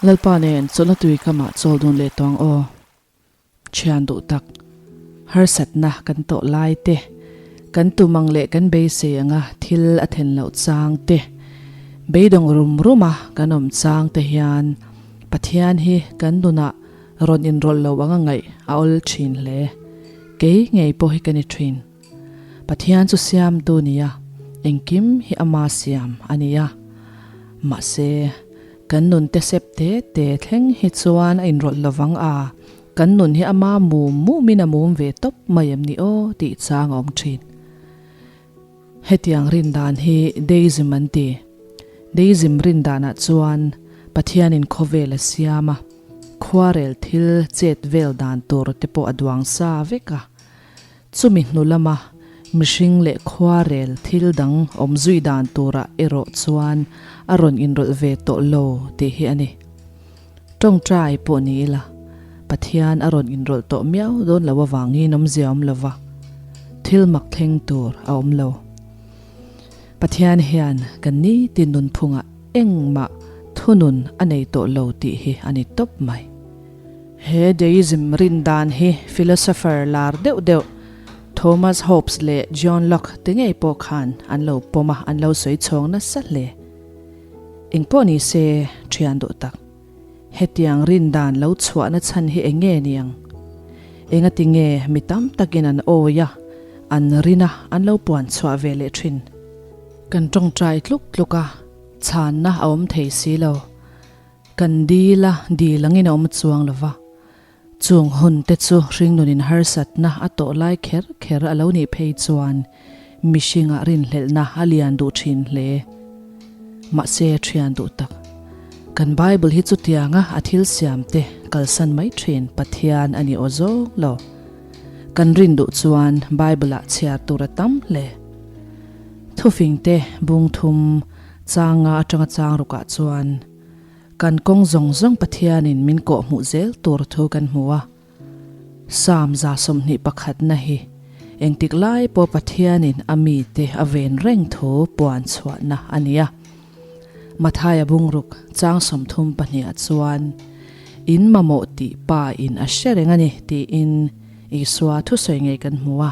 Lalpa nen chawlhna tui kamah chawl dun leh tawng aw. Thian duh tak, harsatna kan tawh lai te, kan tum ang leh kan beisei anga thil a then loh chang te, beidawng rum ruma kan awm chang te hian Pathian hi kan nunah rawn inrawlh lo anga ngaih a awl thin hle. Kei ngei pawh hi ka ni thin. Pathian chu siamtu nia, engkim hi ama siam a nia. Mahse, kan nun te sep te te thleng hi chuan a inrawlh lovang a, kan nun hi ama mum mumin a mum ve tawp mai em ni aw tih chang a awm thin. Hetiang rin dan hi Deism an ti. Deism rin danah chuan Pathianin khawvel a siam a, khuarel thil chet vel dan tur te pawh a duang sa vek a. Chumi hnu lama mihring leh khuarel thil dang awm zui dan turah erawh chuan a rawn inrawlh ve tawh lo tih hi a ni. Tawngtai pawh ni ila, Pathian a rawn inrawlh tawh miau dawn lo avangin awmzia awm lo va, thil mak thleng tur a awm lo. Pathian hian kan nitin nunphungah engmah thunun a nei tawh lo tih hi a ni tawp mai. He deism rin dan hi philosopher lar deuh deuh Thomas Hobbes leh John Locke te ngei pawh khan an lo pawm a, an lo sawi chhawng nasa hle. Engpawh ni se, thian duh tak. Hetiang rin dan lo chhuahna chhan hi eng nge niang? Engati nge mi tam takin an awi a, an rin a, an lo puan chhuah ve leh thin? Kan tawngtai tluk tluk a, chhanna a awm thei si lo. Kan dil a, dil angin a awm chuang lo va. Chung hun te chu hringnunin harsatna a tawh lai kher kher a lo nih phei chuan mihringah rinhlelhna a lian duh thin hle. Mahse thian duh tak, kan Bible hi chutianga a thil siam te kalsan mai thin Pathian a ni aw zawng lo. Kan rin duh chuan Bible-ah chhiar tur a tam hle. Thufing te bung thum changa atanga chang rukah chuan Kan kawng zawng zawng Pathianin min kawh hmuh zel tur thu kan hmu a. Psalm 21 na hi engtik lai pawh Pathianin a mite a ven reng thu puan chhuahna a ni a. Mathaia bungruk chang 32 ah chuan, In mamawh tih Pa in a hre reng a ni tiin Isua thusawi ngei kan hmu a.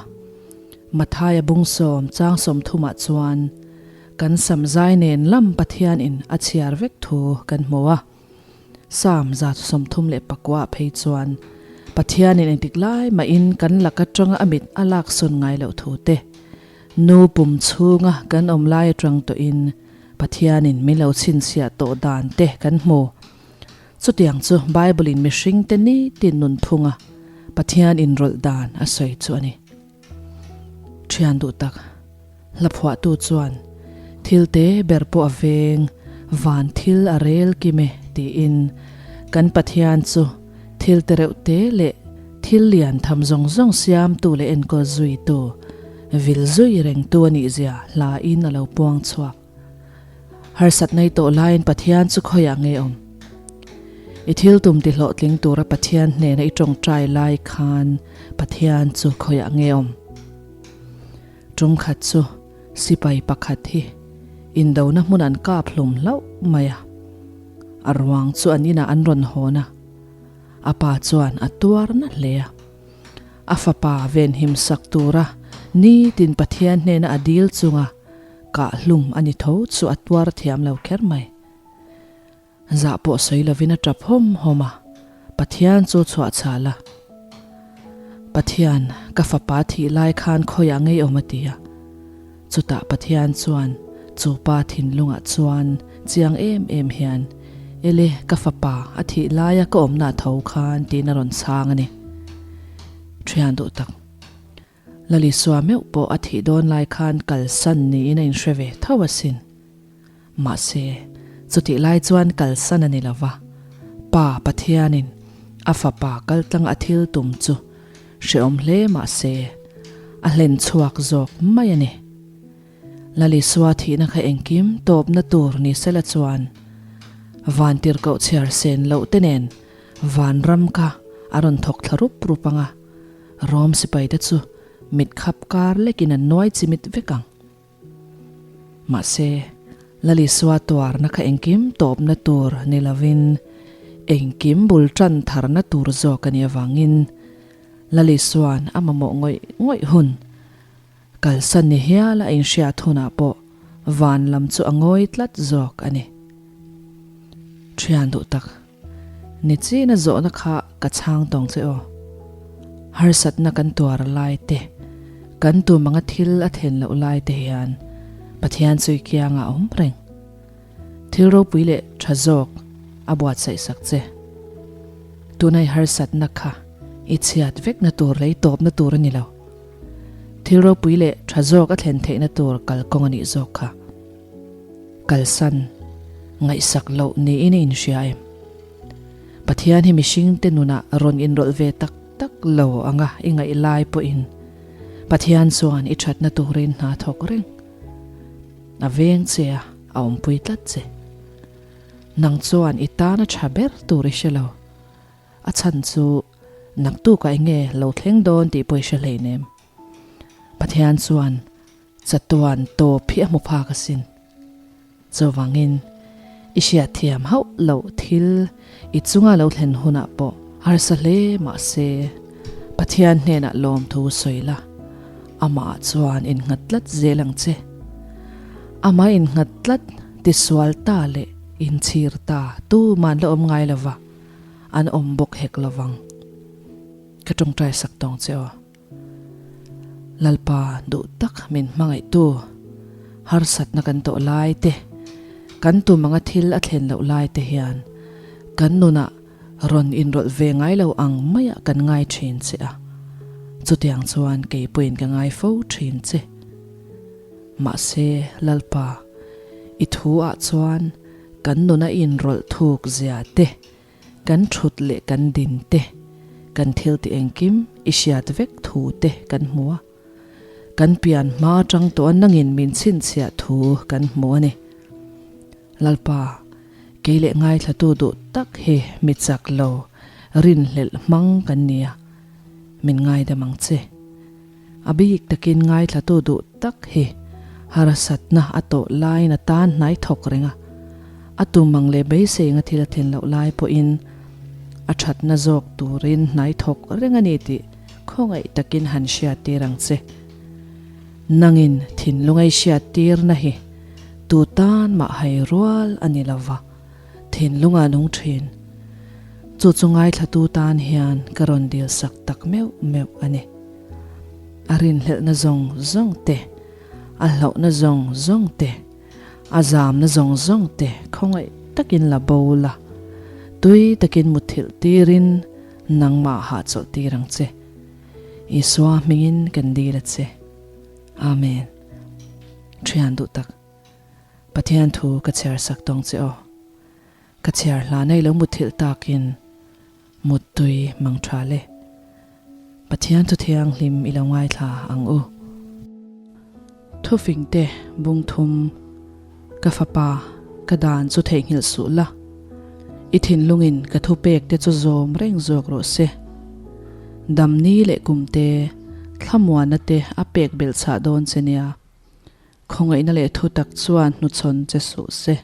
Mathaia bung sawm chang 30 ah chuan, Kan sam zai nen lam Pathian in a chhiar vek thu kan hmu a. Psalm 139 ah phei chuan Pathian in engtik lai mah in kan lak atanga a mit a lak sawn ngai loh thu te, nu pum chhunga kan awm lai atang tawh in Pathian in min lo chhinchhiah tawh dan te kan hmu. Chutiang chu Bible in mihring te nitin nunphunga Pathian inrawlh dan a sawi chu a ni. Thian duh tak, hla phuahtu chuan, Thil te ber pawh a veng, van thil a rel kim e, tiin kan Pathian chu thil te reuh te leh thil lian tham zawng zawng siamtu leh enkawl zuitu, vil zui rengtu a nihzia hlain a lo puang chhuak. Harsat nei tawh laiin Pathian chu khawiah nge awm? I thil tum ti hlawhtling tura Pathian hnena i tawngtai lai khan Pathian chu khawiah nge awm? Tum khat chu sipai pakhat hi indona hmun an kap hlum hlauh mai a. A ruang chu an inah an rawn hawn a, a pa chuan a tuar na hle a. A fapa venhim sak tura nitin Pathian hnena a dil chunga Kah hlum a ni tho chu a tuar thiam lo kher mai. Zah pawh sawi lovin a tap hawm hawm a, Pathian chu chhuah chhal a. Pathian, ka fapa thih lai khan khawiah ngei awm a ti a. Chutah Pathian chuan chu pa thinlungah chuan chiang em em hian, Ele, ka fapa a thih laia ka awmna tho khan tiin a rawn chhang a ni. Thian duh tak. Lalisua meuh pawh a thih dawn lai khan kalsan niin a inhre ve tho asin. Mahse, chutih lai chuan kalsan a ni lo va, Pa Pathianin a Fapa kaltlang a thil tum chu hrehawm hle mahse, a hlen chhuak zawk mai a ni. Lalisua thihna kha engkim tawpna tur ni sela chuan vantirhkoh chhiar sen loh te nen vanram kha a rawn thawk thla rup rup ang a. Rom sipai te chu mit khap kar lekin an nuai chimit vek ang. Mahse, Lalisua tuarna kha engkim tawpna tur ni lovin, Engkim bul tan tharna tur zawk a nih avangin Lalisuan a mamawh ngawih ngawih hun kalsan ni hial a inhriat hunah pawh van lam chu a ngawi tlat zawk a ni. Thian duh tak, ni china zawhna kha ka chhang tawng che aw. Harsatna kan tuar lai te, kan tum anga thil a then loh lai te hian Pathian chu i kiangah a awm reng. Thil ropui leh tha zawk a buatsaih sak che. Tuna i harsatna kha i chhiat vekna tur leh i tawpna tur a ni lo. Thil ropui leh tha zawk a thlen theihna tur kalkawng a nih zawk kha. Kalsan, ngaihsak loh niin i inhria em? Pathian hi mihringte nunah rawn inrawlh ve tak tak lo anga i ngaih lai pawhin Pathian chuan i thatna turin hna thawk reng. A veng che a, a awmpui tlat che. Nang chuan i tana tha ber tur i hre lo. A chhan chu naktukah eng nge lo thleng dawn tih pawh i hre hleinem. Pathian chuan chatuan tawp hi a hmu phak asin. Chuvangin i hriatthiam hauh loh thil i chunga lo thlen hunah pawh harsa hle mahse Pathian hnenah lawmthu sawi la, amah chuan innghat tlat zel ang che. Amah innghat tlat tisual ta leh inchhir ta tuman la awm ngai lova, an awm bawk hek lovang. Ka tawngtai sak tawng che aw. Lalpa duh tak min hmangaihtu, harsatna kan tawh lai te, kan tum anga thil a thlen loh lai te hian kan nunah rawn inrawlh ve ngai lo ang maiah kan ngai thin che a, chutiang chuan kei pawhin ka ngai fo thin che. Mahse, Lalpa, i thu ah chuan kan nuna i inrawlh thuk zia te, Kan thut leh kan din te, kan thil tih engkim i hriat vek thu te kan hmu a. Kan pian hma atang tawh a nangin min chhinchhiah thu kan hmu a ni. Lalpa, kei leh ngaithlatu duh tak hi mi chak lo, rinhlelh hmang kan ni a, min ngaidam ang che. A bik takin ngaithlatu duh tak hi harsatna a tawh laiin a tan hnai thawk reng a, a tum ang leh beisei anga thil a thlen loh lai pawhin a thatna zawk turin hnai thawk reng a ni tih khawngaih takin han hriattir ang che. Nangin thinlungai hriattirna hi tu tan mah hai rual a ni lova. Thinlunga nung thin. Chu chu ngaithlatu tan hian ka rawn dil sak tak meuh meuh a ni. A rinhlelhna zawng zawng te, a hlauhna zawng zawng te, a zamna zawng zawng te khawngaih takin la bo la, tui takin muthilh tirin nangmah hahchawlh tir ang che. Isua hmingin kan dil a che. Amen. Thian duh tak. Pathian thu ka chhiar sak tawng che aw. Ka chhiar hla nei lo muthilh takin muttui mang tha le. Pathian thu thianghlim i lo ngaithla ang u. Thufing te bung thum ka fapa ka dan chu theihnghilh suh la. I thinlungin ka thupek te chu zawm reng zawk rawh se. Damni leh kumte thlamuanna te a pek belhchhah dawn che nia. Khawngaihna leh thutak chuan hnuchhawn che suh se.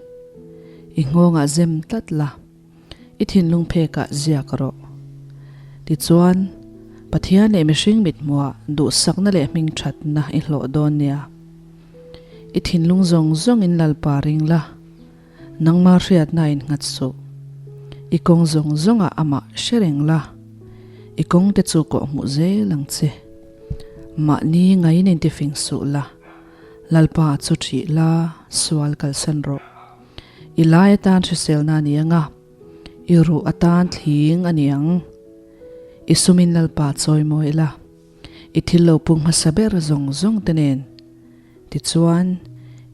I nghawngah zem tlat la, i thinlung phekah ziak rawh. Tichuan, Pathian leh mihring mithmuhah duhsakna leh hmingthatna i hlawh dawn nia. I thinlung zawng zawngin Lalpa ring la, nangma hriatna innghat suh. I kawng zawng zawngah amah hre reng la, i kawngte chu kawhhmuh zel ang che. Mahni ngaiin intifing suh la, Lalpa chu ṭih la, sual kalsan rawh. I lai atan hriselna a ni ang a, i ruh atan thling a ni ang. I sumin Lalpa chawimawi la, i thil lo pung hmasa ber zawng zawng te nen. Tichuan,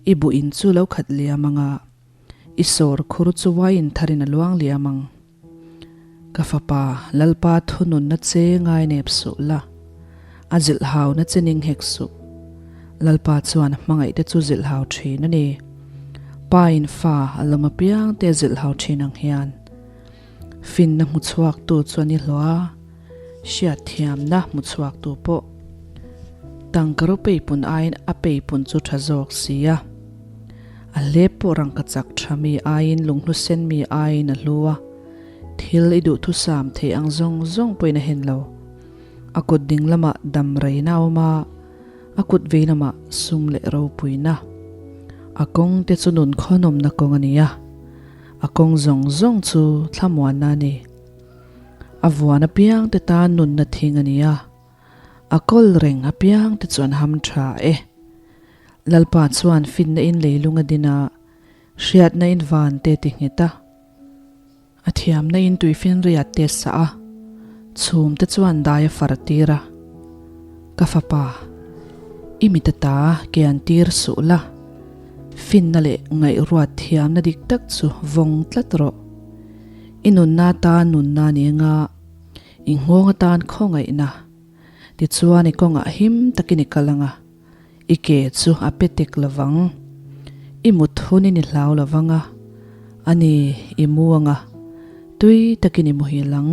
i buh in chu lo khat liam ang a, i sawr khur chu wine tharin a luang liam ang. Ka fapa, Lalpa thununna che ngai nep suh la, a zilhhauna che ning hek suh. Lalpa chuan a hmangaihte chu zilhhau thin a ni. Pa in fa a lawm apiang te a zilhhau thin ang hian. Finna hmu chhuaktu chu an i hlawh a, hriatthiamna hmu chhuaktu pawh. Tangka ro peipun aiin a peipun chu tha zawk si a. A hlep pawh rangkachak tha mi aiin lunghlu sen mi aiin a hlu a. Thil i duhthusam theih ang zawng zawng pawhin a hen lo. A kut ding lamah dam reina a awm a, a kut vei lamah sum leh ropuina. A kawng te chu nun khawnawmna kawng a ni a, a kawng zawng zawng chu thlamuanna a ni. A vuan apiang te tan nunna thing a ni a, a kawl reng apiang te chu an ham tha e. Lalpa chuan finna in leilung a din a, hriatna in van te ti nghet a. A thiamna in tuifinriat te sah a, chhum te chuan dai a far tir a. Ka fapa, i mit ata ke an tir suh la, finna leh ngaihruat thiamna dik tak chu vawng tlat rawh. I nunna atan nunna ni anga, i nghawng atan khawngaihna. Tichuan i kawngah him takin i kal anga. I ke chu a pe tek lovang. I mut hunin i hlau lovang a, a ni, i mu ang a, tui takin i muhil ang.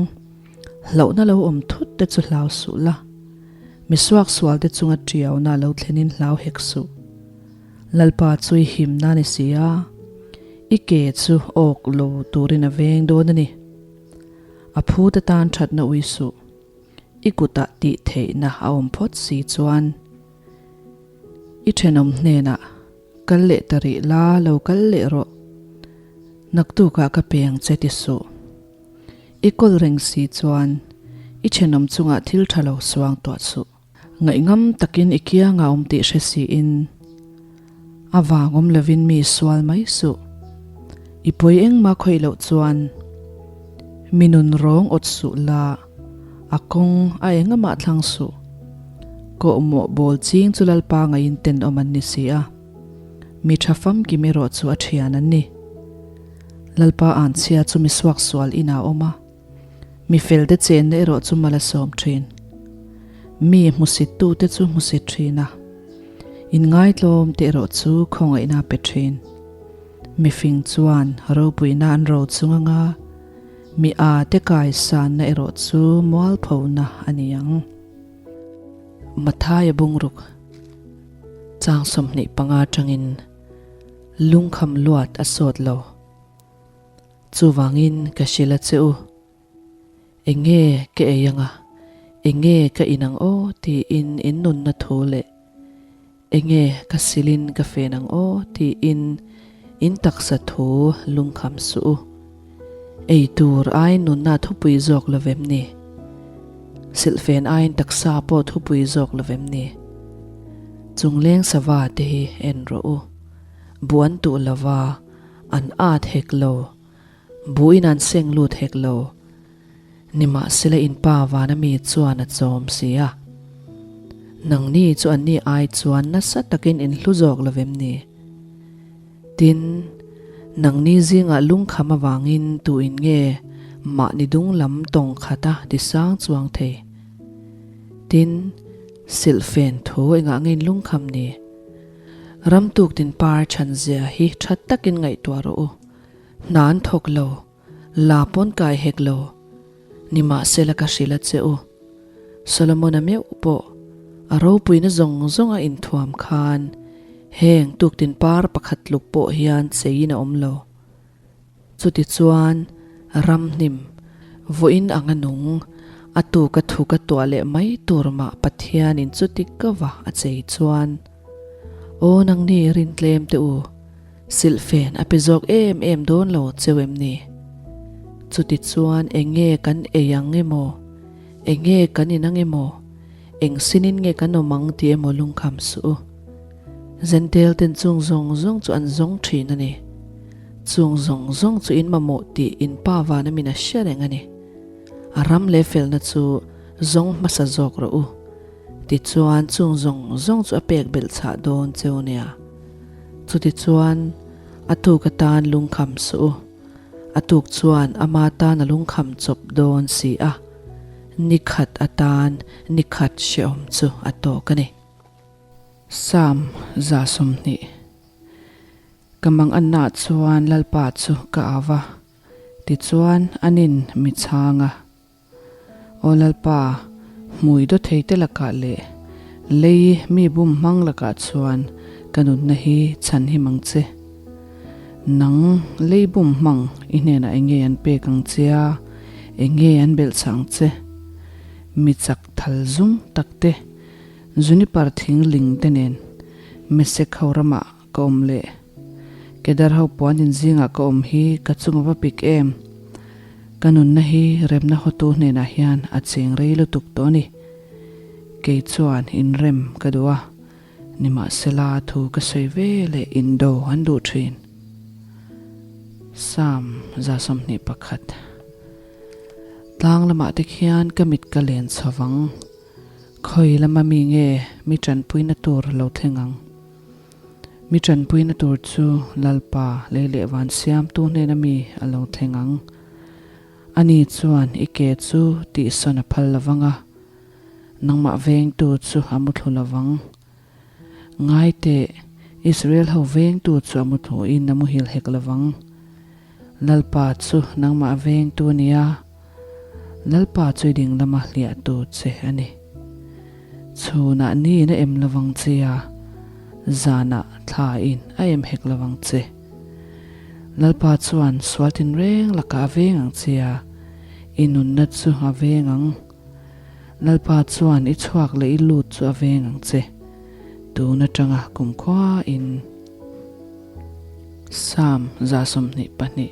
Hlauhna lo awm thut te chu hlau suh la, mi suaksual te chunga tiauna lo thlenin hlau hek suh. Lalpa chu i himna a ni si a, i ke chu awk lo turin a veng dawn a ni. A phut atan thatna ui suh. I kutah tih theihna a awm phawt si chuan i thenawm hnenah kal leh ta rih la, lo kal leh rawh. Naktukah ka peng che ti suh. I kawl reng si chuan i thenawm chungah thil tha lo suang tuah suh. Ngaihngam takin i kianga awm tih hre siin a vang awm lovin mi sual mai suh. I pawi engmah khawih loh chuan mi nun rawng awt suh la, a kawng a engamah thlang suh. Kawhmawh bawl ching chu Lalpa ngaiin tenawm an ni si a, mi tha famkim erawh chu a thian an ni. Lalpa anchhia chu mi suaksual inah a awm a. Mi felte chenna erawh chu mal a sawm thin. Mi hmusittute chu hmusit thin a, inngaitlawm te erawh chu khawngaihna a pe thin. Mi fing chuan ropuina an ro chung anga mi a te kaisanna erawh chu mualphona a ni ang. Mathaia bungruk chang 25 atangin lungkham luat a sawt lo. Chuvangin ka hrilh a che u, Eng nge ka ei anga, eng nge ka in ang aw tiin in nunna thu leh eng nge ka silin ka fen ang aw tiin in taksa thu lungkham suh u. Ei tur aiin nunna thupui zawk lo vem ni? Silhfen aiin taksa pawh thupui zawk lo vem ni? Chungleng sava te hi en rawh u, buh an tuh lova, An at hek lo. Buin an seng lut hek lo. Nimahsela in pa vana mi chuan a chawm si a. Nangni chu anni ai chuan nasa takin in hlu zawk lo vem ni? Tin, nangni zingah lungkham avangin tu in nge mahni dung lam tawng khata ti sang chuang thei? Tin, silhfen thu engah nge in lungkham ni? Ram tuktin par chhan zia hi tha takin ngaihtuah rawh u. Hna an thawk lo, la pawn kai hek lo. Nimahsela ka hrilh a che u. Solomon-a meuh pawh a ropuina zawng zawng a inthuam khan heng tuktin par pakhat tluk pawh hian cheiin a awm lo. Chutichuan, ramhnim, vawiin anga nung, a tuka thu ka tuah leh mai tur mah Pathianin chuti kava a chei chuan, Aw nangni rintlem te u, silhfen a pe zawk em em dawn lo cheu em ni? Chutichuan eng nge kan ei ang emaw, eng nge kan in ang emaw, eng sinin nge kan awm ang tih emaw lungkham suh u. Zentel ten chung zawng zawng chu an zawng thin a ni. Chung zawng zawng chu in mamawh tih in pa vana min a hria reng a ni. A ram leh felna chu zawng hmasa zawk rawh u. Tichuan chung zawng zawng chu a pek belh chhah dawn cheu nia. Chutichuan a tuk atan lungkham suh u. A tuk chuan ama tan a lungkham chawp dawn si a. Ni khat atan ni khat hrehawm chu a tawk a ni. Psalm 120 Ka mangannaah chuan Lalpa chu ka au va, tichuan anin mi chhang a. Aw Lalpa, hmui daw thei te lakah leh lei mi bum hmang lakah chuan ka nunna hi chhan him ang che. Nang lei bum hmang i hnenah eng nge an pek ang che a? Eng nge an belh chah ang che? Mi chak thal zum tak te, juniper thing ling te nen Mesek ho ramah ka awm leh. Kedar ho puan in zingah ka awm hi ka chung a va pik em? Ka nunna hi remna hotu hnenah hian a cheng rei lutuk tawh a ni. Kei chuan inrem ka duh a, nimahsela thu ka sawi ve leh indo an duh thin. Psalm 121 Tlang lamah te khian ka mit ka len chho vang. Khawi lama mi nge mi tanpuina tur lo thleng ang? Mi tanpuina tur chu Lalpa lei leh van siamtu hnena mi a lo thleng ang. Ani chuan i ke chu tihsawn a phal lovang a, nangmah vengtu chu a muthlu lovang. Ngai teh, Israel ho vengtu chu a muthluin a muhil hek lovang. Lalpa chu nangmah vengtu a ni a, Lalpa chu i ding lama hliahtu che a ni. Chhunah niin a em lovang che a, zanah thlain a em hek lovang che. Lalpa chuan sual tinreng lakah a veng ang che a, i nunna chu a veng ang. Lalpa chuan i chhuak leh i lut chu a veng ang che, tun atanga kumkhuain. Psalm 122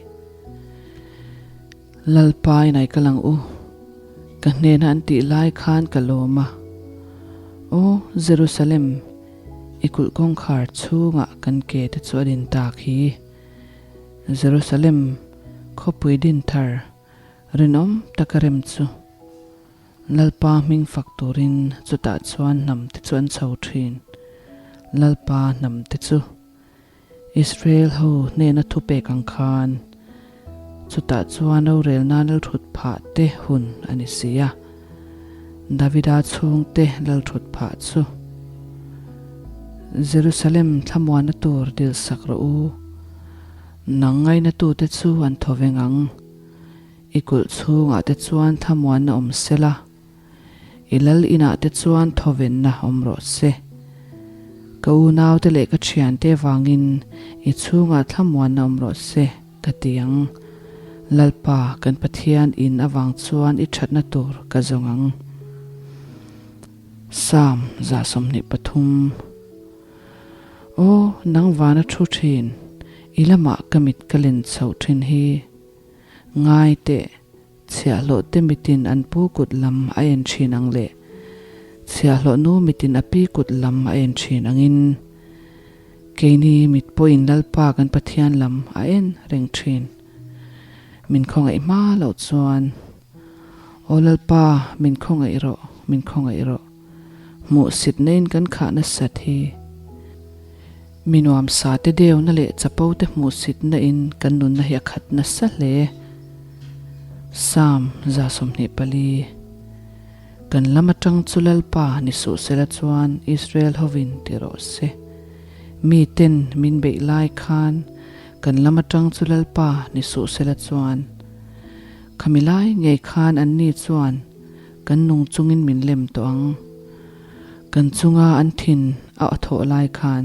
Lalpa in ai kal ang u, ka hnena an tih lai khan ka lawm a. Aw Jerusalem, i kulh kawngkhar chhungah kan ke te chu a din tak hi. Jerusalem khawpui din thar rinawm taka rem chu Lalpa hming fak turin chutah chuan hnam te chu an chho thin. Lalpa hnam te chu. Israel ho hnena thupek ang khan chutah chuan rorel nan lalthut phah te hun a ni si a, Davida chhungte lalthut phah chu Jerusalem thlamuanna tur dilsak rawh u, nang ngainatute chu an thaw veng ang, i kulh chhungah te chuan thlamuanna awm sela. I lal inah te chuan thawvenna awm rawh se. Ka unaute leh ka thiante vangin i chhungah thlamuanna awm rawh se, ka ti ang. Lalpa, kan Pathian in avang chuan i thatna tur ka zawng ang. Psalm 123 Aw, nang vana thu thin, i lamah ka mit ka len chhoh thin hi. Ngai teh. Chhiahhlawh te mitin an pu kut lam a en thin ang leh chhiahhlawh nu mitin a pi kut lam a en thin angin keini mit pawhin Lalpa kan Pathian lam a en reng thin. Min khawngaih hma loh chuan, Aw Lalpa, min khawngaih rawh, min khawngaih rawh. Hmuhsitna in kan khah nasat hi. Mi nuamsa te deuna leh chapo te hmuhsitna in kan nunna hi a khat nasa hle. Psalm 124 Kan lam atang chu Lalpa ni suh sela chuan Israel hovin ti rawh se. Mi ten min beih lai khan kan lam atang chu Lalpa ni suh sela chuan khami lai ngei khan anni chuan Kan nung chungin min lem tawh ang. Kan chunga an thin a thawh lai khan.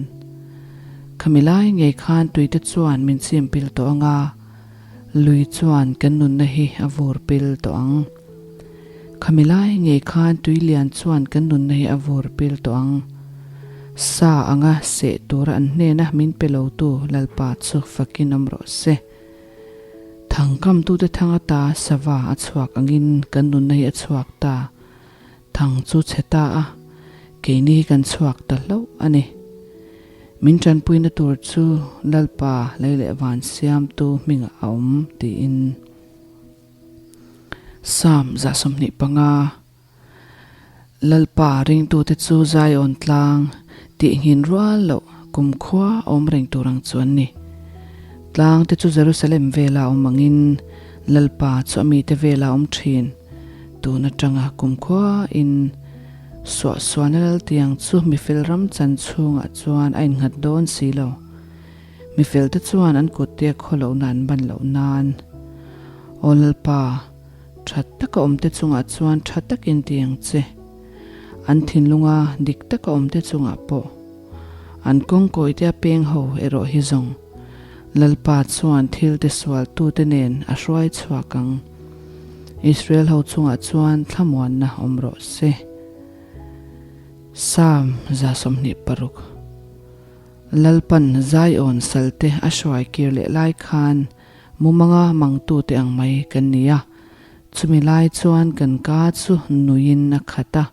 Khami lai ngei khan tuite chuan min chim pil tawh ang a, lui chuan kan nunna hi a vur pil tawh ang. Khami lai ngei khan tui lian chuan kan nunna hi a vur pil tawh ang. Sa anga seh tura an hnena min pe lotu Lalpa chu fakin awm rawh se. Thangkamtute thang ata sava a chhuak angin kan nunna hi a chhuak ta. Thang chu chhe ta a, keini hi kan chhuak ta hlauh a ni. Min tanpuina tur chu Lalpa lei leh van siamtu hmingah a awm tiin. Psalm 125. Lalpa ringtute chu Zion tlang tihnghin rual loh kumkhua awm reng tur ang chu an ni. Tlang te chu Jerusalem vela awm angin Lalpa chu a mite vela awm thin. Tun atanga kumkhua in suahsualna laltiang chu mifel ram chan chhungah chuan a innghat dawn si lo. Mifelte chuan an kutte khawlohna an ban loh nan. Aw Lalpa! Tha taka awmte chungah chuan tha takin ti ang che. An thinlunga dik taka awmte chungah pawh. An kawngkawite a peng ho erawh hi zawng. Lalpa chuan thil tisualtute nen a hruai chhuak ang. Israel ho chungah chuan thlamuanna awm rawh se. Psalm 26. Lalpan Zion salte a hruai kir leh lai khan mumanga mangtute ang mai kan ni a, chumi lai chuan kan ka chu nuiin a khat a,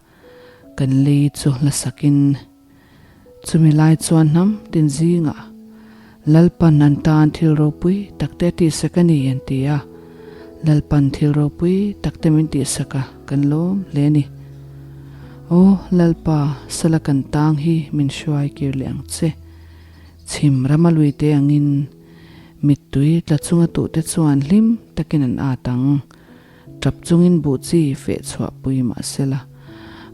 kan lei chu hlasakin. Chumi lai chuan hnam tin zingah Lalpan an tan thil ropui takte a tihsak a ni an ti a, Lalpan thil ropui takte min tihsak a kan lawm hle a ni. Aw Lalpa, sala kan tang hi min hruai kir leh ang che. Chhim rama lui te angin mittui tla chunga tuhte chuan hlim takin an at ang. Tap chungin buh chi feh chhuah pui mah sela,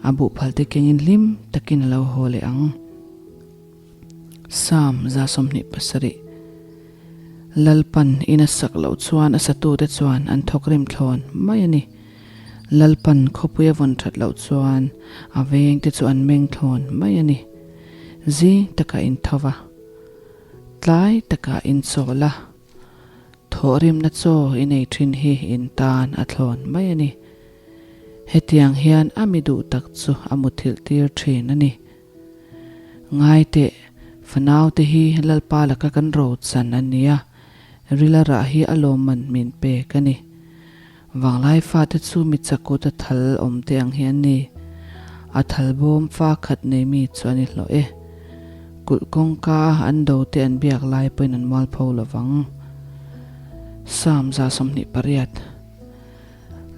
a buh phal te kengin hlim takin a lo haw leh ang. Psalm 27 Lalpan in a sak loh chuan a satute chuan an thawk rim thlawn mai a ni. Lalpan khawpui a vawn that loh chuan a vengte chu an meng thlawn mai a ni. Zing takah in tho va, tlai takah in chawl a. Thawhrimna chaw i nei thin hi in tan a thlawn mai a ni. Hetiang hian a mi duh tak chu a muthilh tir thin a ni. Ngai teh, fanau te hi Lalpa laka kan ro chan a nia, rila rah hi a lawmman min pek a ni. Vanglai fate chu mi chakut a thal awm te ang hi an ni. A thal bawm fa khat nei mi chu an i hlawh e. Kulh kawngka a an do te an biak lai pawhin an mualpho lo vang. Psalm 28.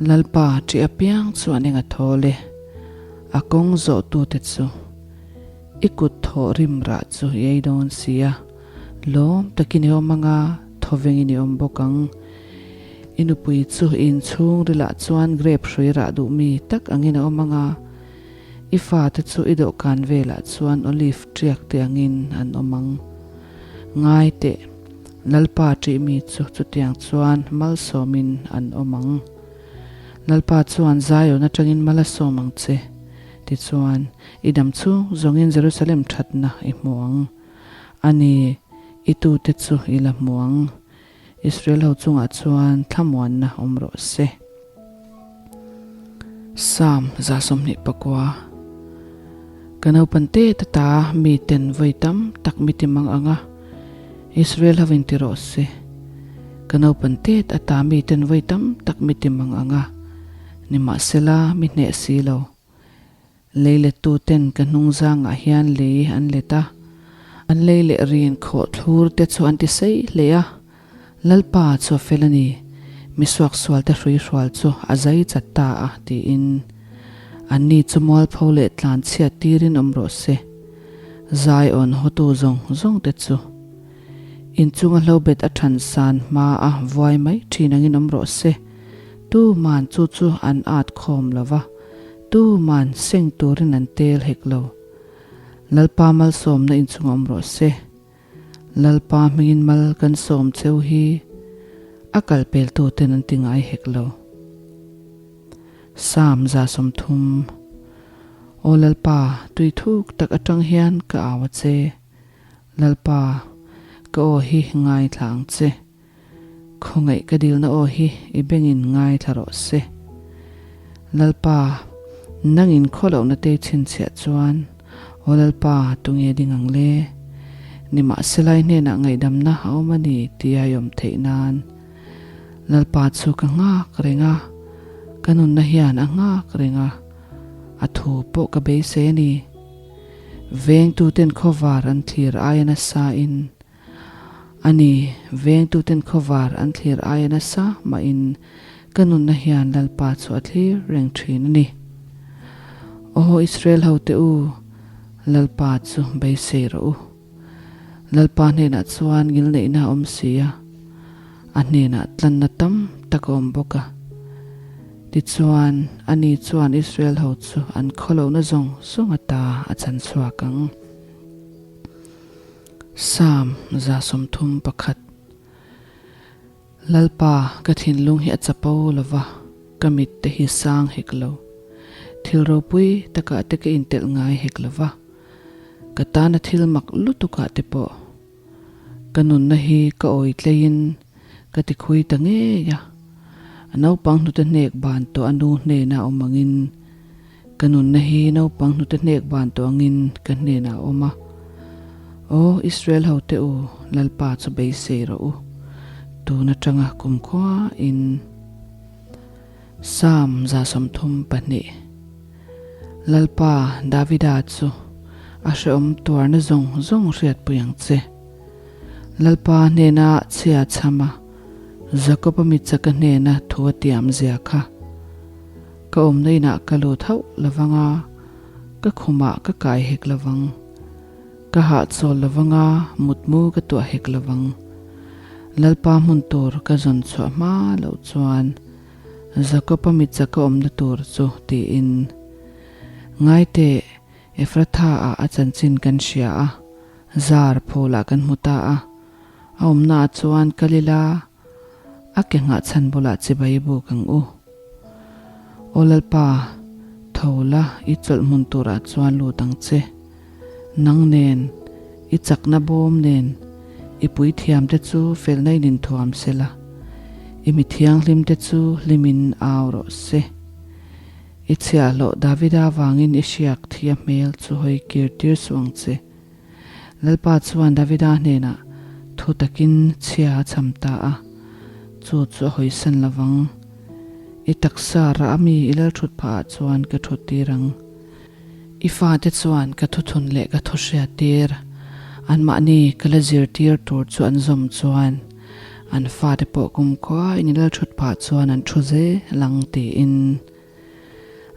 Lalpa ṭih apiang chu an eng a thawl e. A kawng zawhtute chu i kut thawh rim rah chu i ei dawn si a. Lawm takin i awm anga thawvengin i awm bawk ang. I nupui chu i inchhung rilah chuan grape hrui rah duh mi tak angin a awm anga, i fate chu i dawhkan velah chuan olive ṭiak te angin an awm ang. Ngai teh, Lalpa ṭih mi chu chutiang chuan malsawmin an awm ang. Lalpa chuan Zion aṭangin mal a sawm ang che, tichuan, i dam chhung zawngin Jerusalem ṭhatna i hmu ang. A ni, i tute chu i la hmu ang. Israel ho chungah chuan thlamuanna awm rawh se. Psalm 29 Ka naupan te ta ta mi ten vawi tam tak mi ti mang ang a, Israel ho in ti rawh se. Ka naupan te ta ta mi ten vawi tam tak mi ti mang ang a, nimahsela mi hneh si lo. Lei lettu ten ka hnungzangah hian lei an let a, an lei leh rin khawh thlur te chu an ti sei hle a. Lalpa chu a fel a ni, mi suaksual te hrui hrual chu a zai chat ta a, tiin. Anni chu mualpho leh tlan chhiat tirin awm rawh se. Zai awn hawtu zawng zawng te chu inchunga hlobet a than san hma a vuai mai thin angin awm rawh se. Tuman chu chu an at khawm lo va. Tuman seng turin an tel hek lo. Lalpa malsawmna inchung awm rawh se. Lalpa hmingin mal kan sawm cheu hi a kal peltu ten an ti ngai hek lo. Psalm 30 Aw Lalpa, tui thuk tak atang hian ka au a che. Lalpa, ka aw hi ngaithla ang che. Khawngaih ka dilna aw hi i bengin ngaithla rawh se. Lalpa, nangin khawlohna te chhinchhiah chuan, Aw Lalpa, tunge ding ang le? Nimahsela i hnenah ngaihdamna a awm a ni tia i awm theih nan. Lalpa chu ka nghak reng a, ka nunna hian a nghak reng a, a thu pawh ka beisei a ni. Vengtuten khawvar an thlir aia nasa in, A ni, vengtuten khawvar an thlir aia nasa mahin ka nunna hian Lalpa chu a thlir reng thin a ni. Aw Israel hote u, Lalpa chu beisei rawh u. Lalpa hnenah chuan ngilneihna a awm si a, a hnenah tlanna tam tak a awm bawk a. Tichuan, ani chuan Israel ho chu an khawlohna zawng zawng ata a chan chhuak ang. Psalm 31 Lalpa, ka thinlung hi a chapo lo va, ka mit te hi sang hek lo. Thil ropui takah te ka intelh ngai hek lo va, ka tana thil mak lutukah te pawh. Ka nunna hi ka awi tleiin ka tikhui ta ngei a. A naupang hnute hnek ban tawh a nu hnena awm angin ka nunna hi naupang hnute hnek ban tawh angin ka hnenah a awm a. Aw Israel hote u, Lalpa chu beisei rawh u, tun atanga kumkhua in. Psalm 32 Lalpa Davida chu a hrehawm tuarna zawng zawng hriatpui ang che. Lalpa hnena chhia chham a, Jakob-a mi chaka hnena thu a tiam zia kha. Ka awmna inah ka lut hauh lovang a, ka khumah ka kai hek lovang. Ka hahchawl lovang a, mutmu ka tuah hek lovang. Lalpa hmun tur ka zawn chhuah hma loh chuan Jakob-a mi chaka awmna tur chu tiin, Ngaiteh, Ephratha-ah a chanchin kan hria a, Zar phulah kan hmu ta a, a awmnaah chuan kal ila, a ke nghah chhan bulah chibai buk ang u. Aw Lalpa, tho la, i chawlh hmun turah chuan lut ang che. Nang nen, i chakna bawm nen, i puithiamte chu felna in inthuam se la, i mi thianghlimte chu hlimin au rawh se. I chhiahhlawh Davida vangin i hriak thi a hmel chu hawi kir tir suh ang che. Lalpa chuan Davida hnenah thu takin chhia a cham ta a, chu chu a hawisan lovang. I taksa rah ami i lalthut phah ah chuan ka thut tir ang. I fate chuan ka thuthun leh ka thu hriat tir, anmahni ka la zirtir tur chu an zawm chuan an fate pawh kumkhua in i lalthut phah chuan an thu zel ang tiin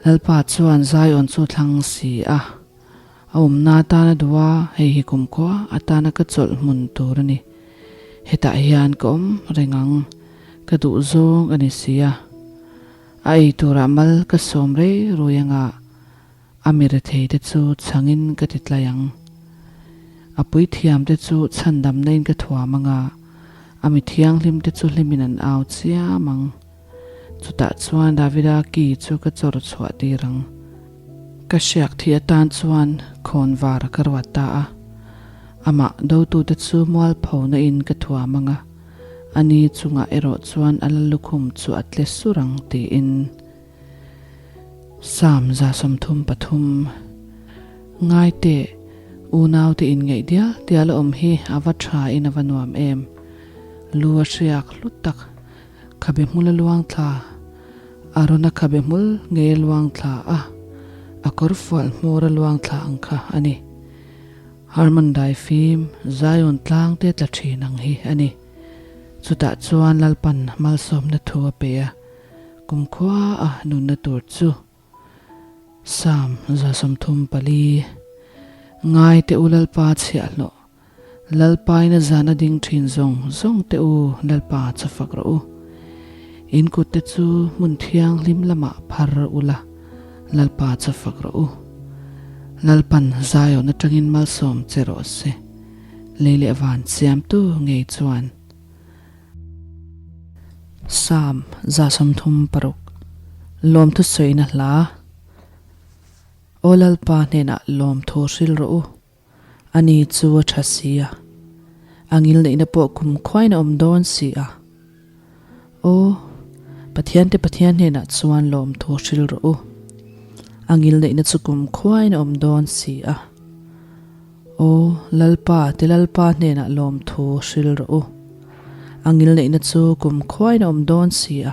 Lalpa chuan Zion chu thlang si a, a awmna atana duh a, hei hi kumkhua atana ka chawlh hmun tur a ni. Hetah hian ka awm reng ang, ka duh zawng a ni si a. A ei turah mal ka sawm rei rui anga a mi rethei te chu chhangin ka ti tlai ang. A puithiam te chu chhandamna in ka thuam anga a mi thianghlim te chu hlimin an au chiam ang. Chutah chuan Davida ki chu ka chawr chhuah tir ang. Ka hriak thih atan chuan khawnvar ka ruat ta a, amah dotute chu mualphona in ka thuam anga. A ni chungah erawh chuan a la lukhum chu a tle sur ang tiin Psalm 33 Ngai teh, unaute inngeih dial dial a awm hi a va tha in a va nuam em. Lu a hriak hlut tak, khabe hmul a luang thla, Arona khabe hmul ngei a luang thla a, a kawrfual hmawr a luang thla ang kha a ni. Harmon daifim Zion tlang te tla thin ang hi a ni. Chutah chuan Lalpan malsawmna thu a pe a, kumkhua a nunna tur chu Psalm 34 Ngai teh u Lalpa chhiahhlawh, Lalpain a zan a ding thin zawng zawng teh u Lalpa chu fak rawh u. In kut te chu hmun thianghlim lamah phar ula Lalpa chu fak rawh u. Lalpan Zion atangin malsawm che rawh se. Lei leh van siamtu ngei chuan. Psalm 36 Lawmthu sawina hla Aw Lalpa hnenah lawmthu hril rawh u. Ani chu a tha si a, a ngilneihna pawh kum khuain a awm dawn si a. Aw, Pathiante Pathian hnenah chuan lawmthu hril rawh u. A ngilneihna chu kum khuain a awm dawn si a. Aw, Lalpa te Lalpa hnenah lawmthu hril rawh u. A ngilneihna chu kum khuain a awm dawn si a.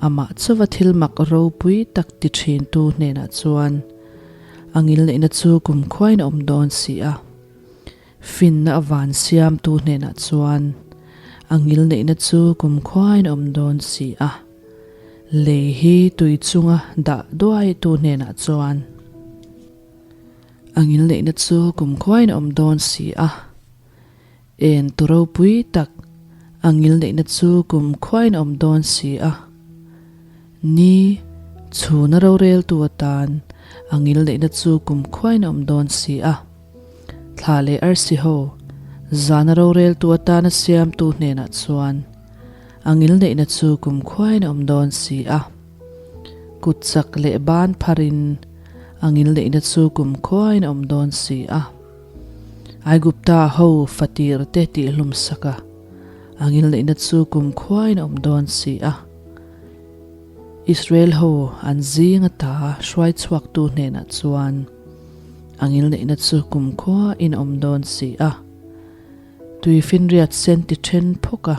Amah chuva thil mak ropui tak ti thintu hnenah chuan A ngilneihna chu kumkhuain a awm dawn si a. Finna a van siamtu hnenah chuan a ngilneihna chu kumkhuain a awm dawn si a. Lei hi tui chunga dah duaitu hnenah chuan a ngilneihna chu kumkhuain a awm dawn si a. En tu ropui tak a ngilneihna chu kumkhuain a awm dawn si a. Ni, chhuna roreltu atan a ngilneihna chu kumkhuain a awm dawn si a. Thla leh arsi ho, zana roreltu atana siamtu hnenah chuan a ngilneihna chu kumkhuain a awm dawn si a. Kut chak leh ban pharin a ngilneihna chu kumkhuain a awm dawn si a. Aigupta ho fatir te tihhlum sak a, a ngilneihna chu kumkhuain a awm dawn si a. Israel ho an zing ata hruai chhuaktu hnenah chuan a ngilneihna chu kumkhua in a awm dawn si a. Tuifinriat sen ti then phawk a,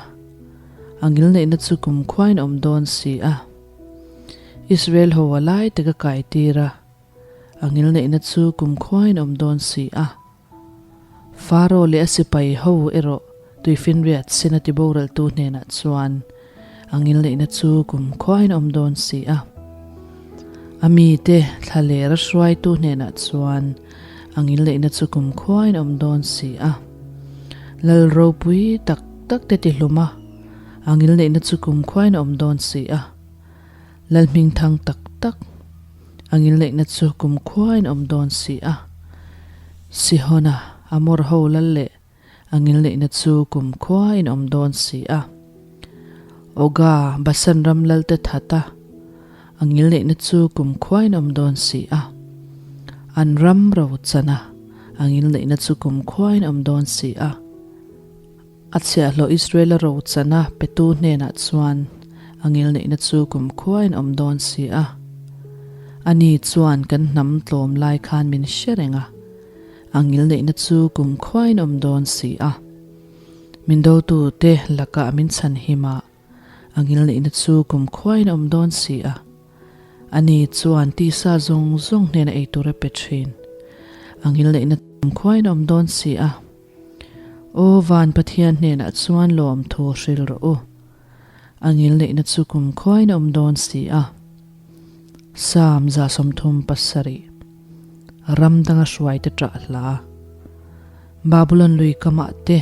a ngilneihna chu kumkhua in a awm dawn si a. Israel ho a lai tak a kai tir a, a ngilneihna chu kumkhua in a awm dawn si a. Faro leh a sipai ho erawh tuifinriat sena tiboraltu hnenah chuan a ngilneihna chu kumkhuain a awm dawn si a. A mite thla lera hruaitu hnenah chuan a ngilneihna chu kumkhuain a awm dawn si a. Lal ropui tak tak te tihlum a, a ngilneihna chu kumkhuain a awm dawn si a. Lal hmingthang tak tak a ngilneihna chu kumkhuain a awm dawn si a. Sihona, Amor ho lal leh a ngilneihna chu kumkhuain a awm dawn si a. Oga, Basan ram lalte that a, a ngilneihna chu kumkhuain a awm dawn si a. An ram ro chan a, a ngilneihna chu kumkhuain a awm dawn si a. A chhiahhlawh Israela rochana petu hnenah chuan a ngilneihna chu kumkhuain awm dawn si a. Ani chuan kan hnam tlawm lai khan min hre reng a, a ngilneihna chu kumkhuain awm dawn si a. Min dotute lakah min chhanhim a, a ngilneihna chu kumkhuain awm dawn si a. Ani chuan tisa zawng zawng hnena ei tur a pe thin. A ngilneihna kumkhuain awm dawn si a. Aw van Pathian hnenah chuan lawm thu hril rawh u. A ngilneihna chu kumkhuain a awm dawn si a. Psalm 37 Ram danga hruaite ṭah hla. Babulon lui kamah te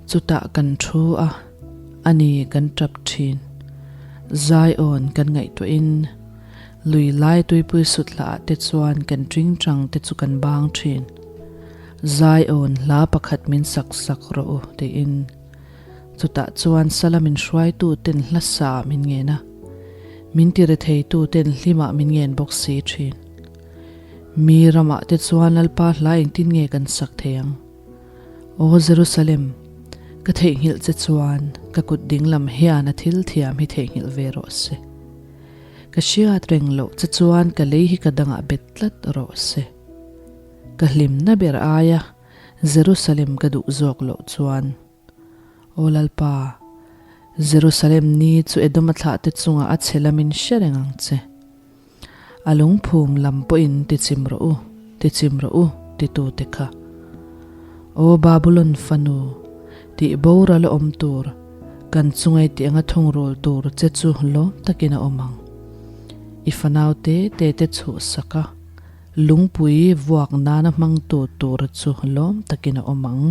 chutah kan thu a, a ni kan ṭap ṭhin. Zion kan ngaihtuahin lui lai tuipui sut hlaah te chuan kan ṭingṭang te chu kan bang ṭhin. Zion hla pakhat min sak sak rawh u tiin chutah chuan sala min hruaitu ten hla sa min ngen a, min ti retheitu ten hlimah min ngen bawk si thin. Mi ramah te chuan Lalpa hla engtin nge kan sak thei ang? Aw Jerusalem, ka theihnghilh che chuan ka kut dinglam hian a thil thiam hi theihnghilh ve rawh se. Ka hriat reng loh che chuan ka lei hi ka dangah bet tlat rawh se. Ka hlimna ber aia Jerusalem ka duh zawk loh chuan, Aw Lalpa, Jerusalem ni chu Edoma thlahte chungah a chhe lamin hre reng ang che. A lungphum lam pawhin tichim rawh u, tichim rawh u, titute kha. Aw Babulon fanu, tih boral a awm tur, kan chungai tih anga thungrul tur che chu lawm takin a awm ang. I fanau te te te chhuhsak a. Lungpui vuak nana hmangtu tur chu lawm takin a awm ang.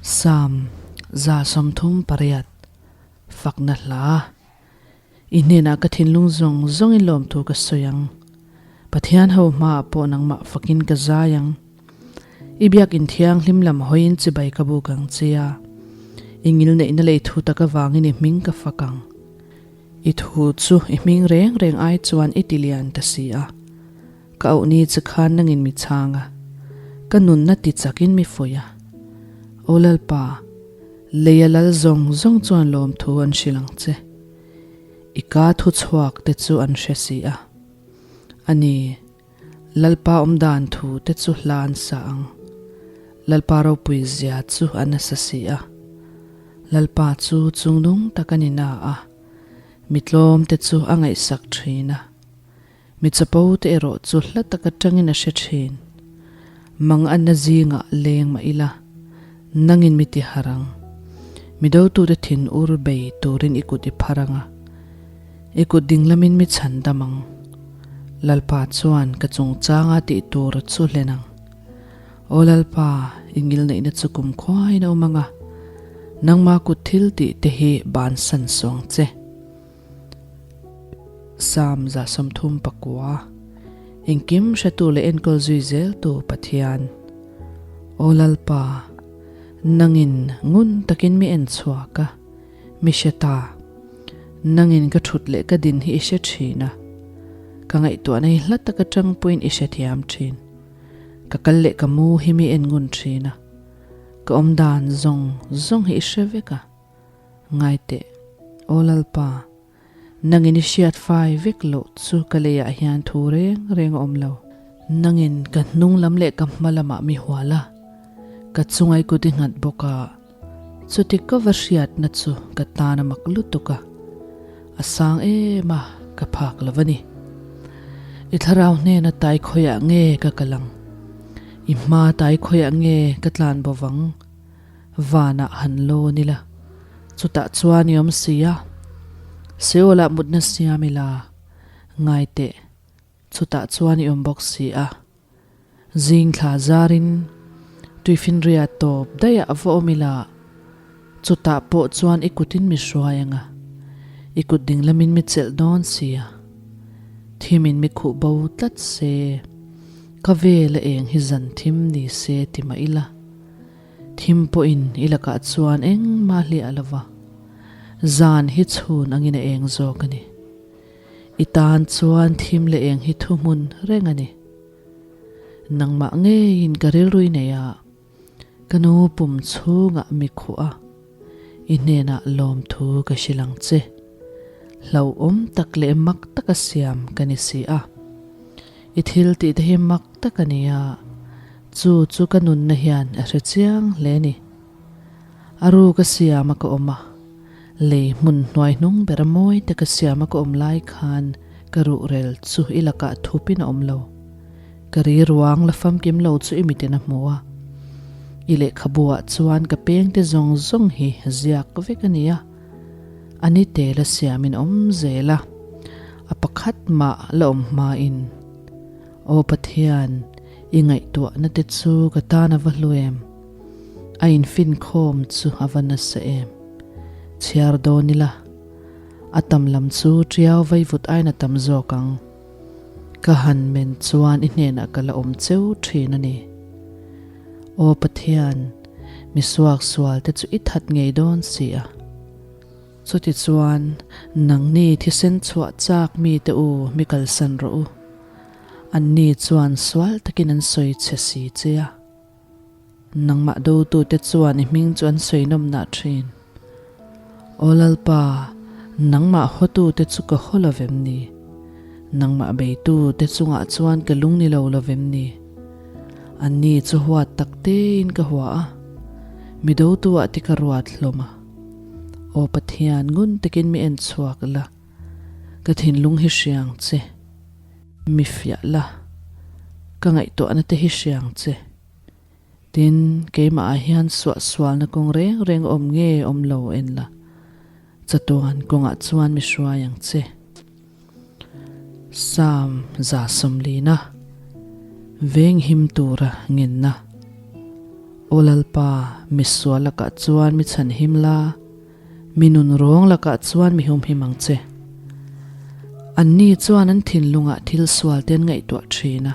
Psalm 38, Fakna hla. I hnenah ka thinlung zawng zawngin lawmthu ka sawi ang. Pathian ho hmaah pawh nangmah fakin ka zai ang. I biakin thianghlim lam hawiin chibai ka buk ang che a, i ngilneihna lei thu tak avangin i hming ka fak ang. I thu chu i hming reng reng ai chuan i ti lian ta si a, ka auh ni che khan nangin mi chhang a, ka nunna ti chakin mi fuih a. Aw Lalpa, leia lal zawng zawng chuan lawmthu an hrilh ang che. I ka thu chhuak te chu an hre si a. A ni, Lalpa awmdan thu te chu hla an sa ang. Lalpa ropui zia chu a nasa si a. Lalpa chu chungnung tak a ni na a, mi tlawm te chu a ngaihsak thin a. Mi chapo te erawh chu hla tak atangin a hre thin. Mang anna zingah leng mah ila, nangin mi ti har ang. Mi dotute thin ur bei turin i kut i phar ang a. I kut dinglamin mi chhan dam ang. Lalpa chuan ka chungchanga tih tur chu hlen ang. Aw Lalpa, i ngilneihna chu kum khuaiin a awm ang a, nangma kut thil tih te hi bansan suang che. Psalm 39, Engkim hretu leh enkawl zui zeltu Pathian. Aw Lalpa, nangin ngun takin mi en chhuak a. Mi hre ta. Nangin ka thut leh ka din hi i hre thin a. Ka ngaihtuahna hi hla tak atang pawhin i hrethiam thin. Ka kal leh ka mu hi mi en ngun thin a. Ka awm dan zawng zawng hi i hre vek a. Ngaiteh, Aw Lalpa. Nangin i hriat fai vek loh chu ka leiah hian thu reng reng a awm lo. Nangin ka hnung lam leh ka hma lamah mi hual a, ka chungai kut i nghat bawk a, chuti ka va hriatna chu ka tan a mak lutuk a, a sang em a, ka phak lo a ni. I thlarau hnena tai khawiah nge ka kal ang? I hma tai khawiah nge ka tlan bo vang? Vanah han lawn ila, chutah chuan i awm si a, Seolah mutna siam ila, ngai teh, chutah chuan i awm bawk si a. Zing thla zarin tuifinria tawp daih ah va awm ila, chutah pawh chuan i kutin mi hruai ang a, i kut dinglamin mi chelh dawn si a. Thimin mi khuh bo tlat se, ka vel a eng hi zan thim ni se ti mah ila. Thim pawhin i lakah chuan engmah hliah lo va, zan hi chhun angin a eng zawk a ni. I tan chuan thim leh eng hi thuhmun reng a ni. Nangmah ngeiin ka rilrui nei a, ka nu pum chhungah mi khuh a, i hnenah lawmthu ka hrilh ang che. Hlauhawm tak leh mak taka siam ka ni si a. I thil tih te hi mak tak a ni a, chu chu ka nunna hian a hre chiang hle ni. A ru ka siam a ka awm a, lei hmun hnuai hnung ber a mawi te ka siam a ka awm lai khan ka ruhrel chu i lakah thupin a awm lo. Ka ri ruang la famkim lo chu i mitin a hmu a. I lehkhabu ah chuan ka peng te zawng zawng hi ziak vek a ni a. A ni te la siamin awm zel a, a pakhat mah la awm hmain, Aw Pathian, i ngaihtuahna te chu ka tan a va hlu em? A infinkhawm chu a va nasa em? Chhiar dawn ila, a tam lam chu ṭiau vaivut aiin a tam zawk ang. Ka han men chuan i hnenah ka la awm cheu ṭhin a ni. Aw Pathian, mi suaksual te chu i that ngei dawn si a. Chutichuan, nangni thisen chhuah chak mite u mi kalsan rawh u. Anni chuan sual takin an sawi che si che a. Nangmah dotute chuan i hming chu an sawi nawmnah thin. Aw Lalpa, nangmah hawtute chu ka haw lo vem ni? Nangmah beitute chungah chuan ka lung ni lo lo vem ni? Anni chu huat tak tein ka hua a, mi dotuah te ka ruat hlawm a. Aw Pathian, ngun takin mi en chhuak la, ka thinlung hi hriang che. Mi fiah la, ka ngaihtuahna te hi hriang che. Tin, keimah ah hian suahsualna kawng reng reng awm nge awm lo en la, chatuan kawngah chuan mi hruai ang che. Psalm 140 Venghim tura ngenna Aw Lalpa, mi sual lakah chuan mi chhanhim la, Mi nun rawng lakah chuan mi humhim ang che. Anni chuan an thinlungah thil sual te an ngaihtuah thin a,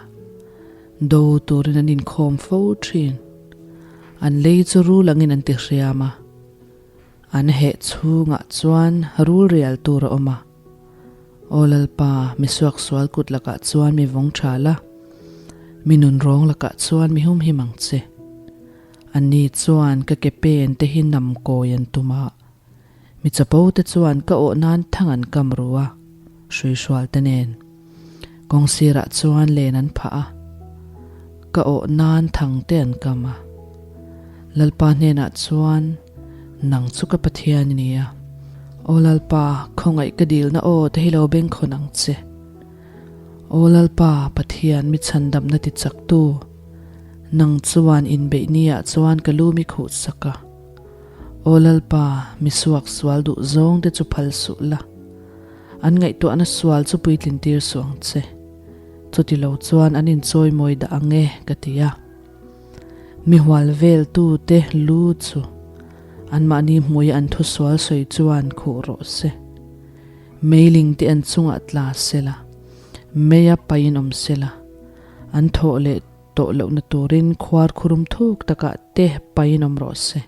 do turin an inkhawm fo thin. An lei chu rul angin an ti hriam a, an heh chhungah chuan rul rial tur a awm a. Aw Lalpa, mi suaksual kut lakah chuan mi vawng tha la, mi nun rawng lakah chuan mi humhim ang che. Anni chuan ka ke pen te hi nam kawi an tum a, mi chapo te chuan ka awh nan thang an kam ru a, hruihrual te nen. Kawng sirah chuan len an phah a, ka awh nan thang te an kam a. Lalpa hnenah chuan, Nang chu ka Pathian i ni a, Aw Lalpa, khawngaih ka dilna aw te hi lo bengkhawn ang che. Aw Lalpa, Pathian mi chhandamna ti chaktu, Nang chuan inbeih niah chuan ka lu mi khuh sak a. Aw Lalpa, mi suak sual duh zawng te chu phal suh la. An ngaihtuahna sual chu puitlin tir suh ang che. Chuti lo chuan an inchawi mawi dah ang e, ka ti a. Mi hual vel tu te lu chu anmahni hmui an thu sual sawi chuan khuh rawh se. Meiling te an chungah tla se la, meia pain awm se la. An thawh leh tawh lohna turin khuar khurum thuk takah te pain awm rawh se.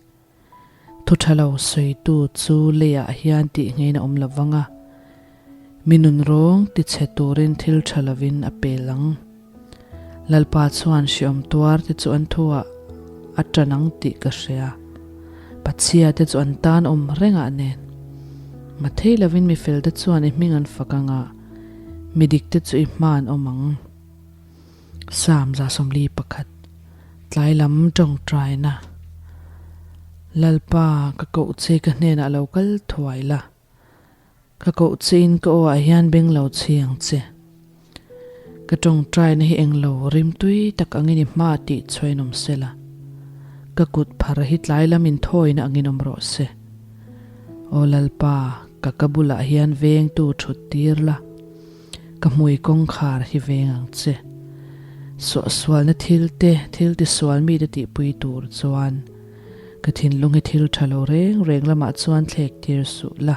Thu tha lo sawitu chu leiah hian tih ngeiin a awm lo vang a, mi nun rawng ti chhe turin thil tha lovin a pel ang. Lalpa chuan hriawm tuar te chu an thuah a tan ang tih ka hria. Pachhia te chu an tan awm rengah nen. Mathei lovin mi felte chuan i hming an fak ang a, mi dikte chu i hma an awm ang. Psalm 41, Tlai lam tawngtaina, Lalpa, ka koh che ka hnenah lo kal thuai la. Ka koh chein ka aw ah hian beng lo chhi ang che. Ka tawngtaina hi englo rimtui tak angin i hma tih chhuain awm se la. Ka kut phar hi tlai lam inthawina angin awm rawh se. Aw Lalpa, ka ka bulah hian vengtu thut tir la. Ka hmui kawngkhar hi veng ang che. Suahsualna thil te, thil tisual mite tihpui tur chuan. Ka thinlung hi thil tha lo reng reng lamah chuan thlek tir suh la.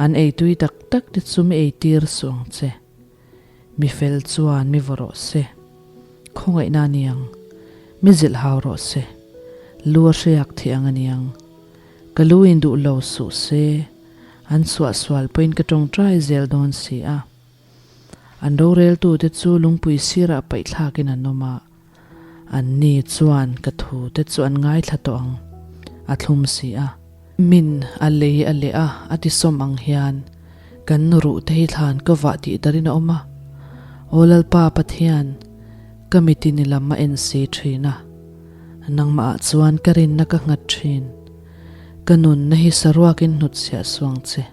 An ei tui tak tak te chu mi ei tir suh ang che. Mi fel chuan mi vaw rawh se. Khawngaihna a niang. Mi zilh hau rawh se. Lu a hriak thih ang a niang. Ka lu in duh lo suh se. An suahsual pawhin ka tawngtai zel dawn si a. An roreltute chu lungpui sirah paihthlakin an awm a. Anni chuan ka thute chu an ngaithla tawh ang, a thlum si a. Min a lei a leh a, a ti sawm ang hian kan ruh te hi thlan ka vah tih darin a awm a. Aw Lalpa Pathian, ka mitin i lam a en si thin a, nangmah ah chuan ka rinna ka nghat thin. Ka nunna hi saruakin hnutchhiah suang che.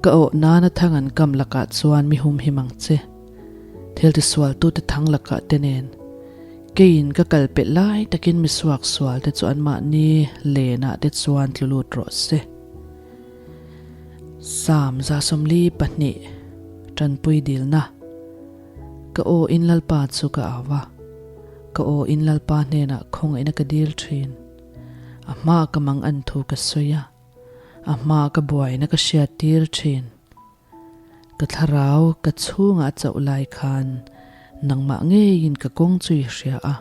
Ka awh nana thang an kam lakah chuan mi humhim ang che. Thil tisualtute thang lakah te nen keiin ka kal pelh lai takin mi suaksualte chu anmahni lenah te chuan tlu lut rawh se. Psalm 142, Tanpui dilna. Ka aw in Lalpa chu ka au a, ka aw in Lalpa hnenah khawngaihna ka dil thin. A hmaa ka mang an thu ka sawi a, a hmaa ka buaina ka hriat tir thin. Ka thlarau ka chhungah a chauh lai khan nangmah ngeiin ka kawng chu i hria a.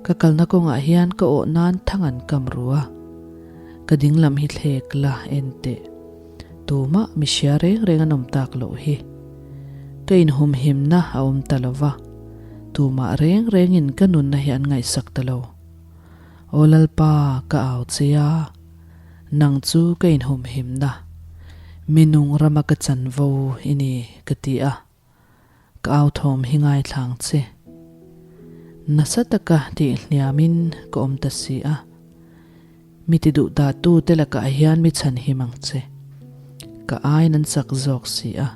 Ka kalna kawngah hian ka awh nan thang an kam ru a. Ka dinglam hi thlek la en teh. Tumah mi hria reng reng an awm tak loh hi. Ka inhumhimna a awm ta lo va, tumah reng rengin ka nunna hi an ngaihsak ta lo. Aw Lalpa, ka au che a. Nang chu ka inhumhimna, mi nung rama ka chanvo i ni, ka ti a. Ka au thawm hi ngaithlang che. Nasa taka tih hniamin ka awm ta si a. Mi ti duh dahtu te lakah hian mi chhanhim ang che. Ka aiin an chak zawk si a.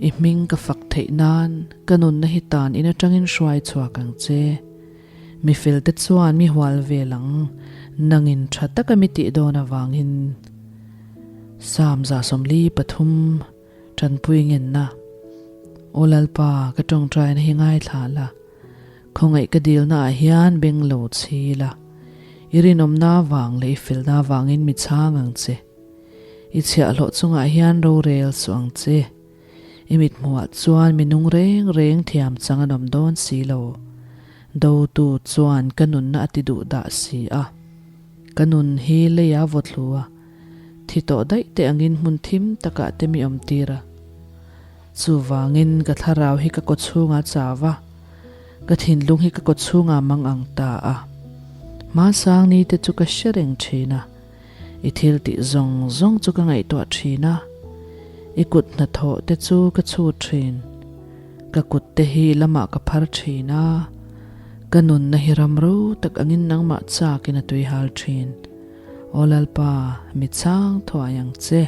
I hming ka fak theih nan ka nunna hi tan in atangin hruai chhuak ang che. Mi felte chuan mi hual vel ang, nangin tha taka mi tih dawn avangin. Psalm 143, Tanpui ngenna. Aw Lalpa, ka tawngtaina hi ngaithla la, khawngaih ka dilna ah hian beng lo chhi la, i rinawmna avang leh i felna avangin mi chhang ang che. I chhiahhlawh chungah hian rorel suh ang che. I mithmuhah chuan mi nung reng reng thiam chang an awm dawn si lo. Dotu chuan ka nunna a ti duh dah si a. Ka nun hi leia vawthlu a, thi tawh daih te angin hmun thim takah te mi awm tir a. Chuvangin ka thlarau hi ka kawchhungah chau a, ka thinlung hi ka kawchhungah mang ang ta a. Hmasang ni te chu ka hre reng thin a. I thil tih zawng zawng chu ka ngaihtuah thin a, i kut hnathawh te chu ka chhut thin. Ka kut te hi lamah ka phar thin a, ka nunna hi ram ro tak angin nangmah chakin a tuihal thin. Aw Lalpa, mi chang thuai ang che,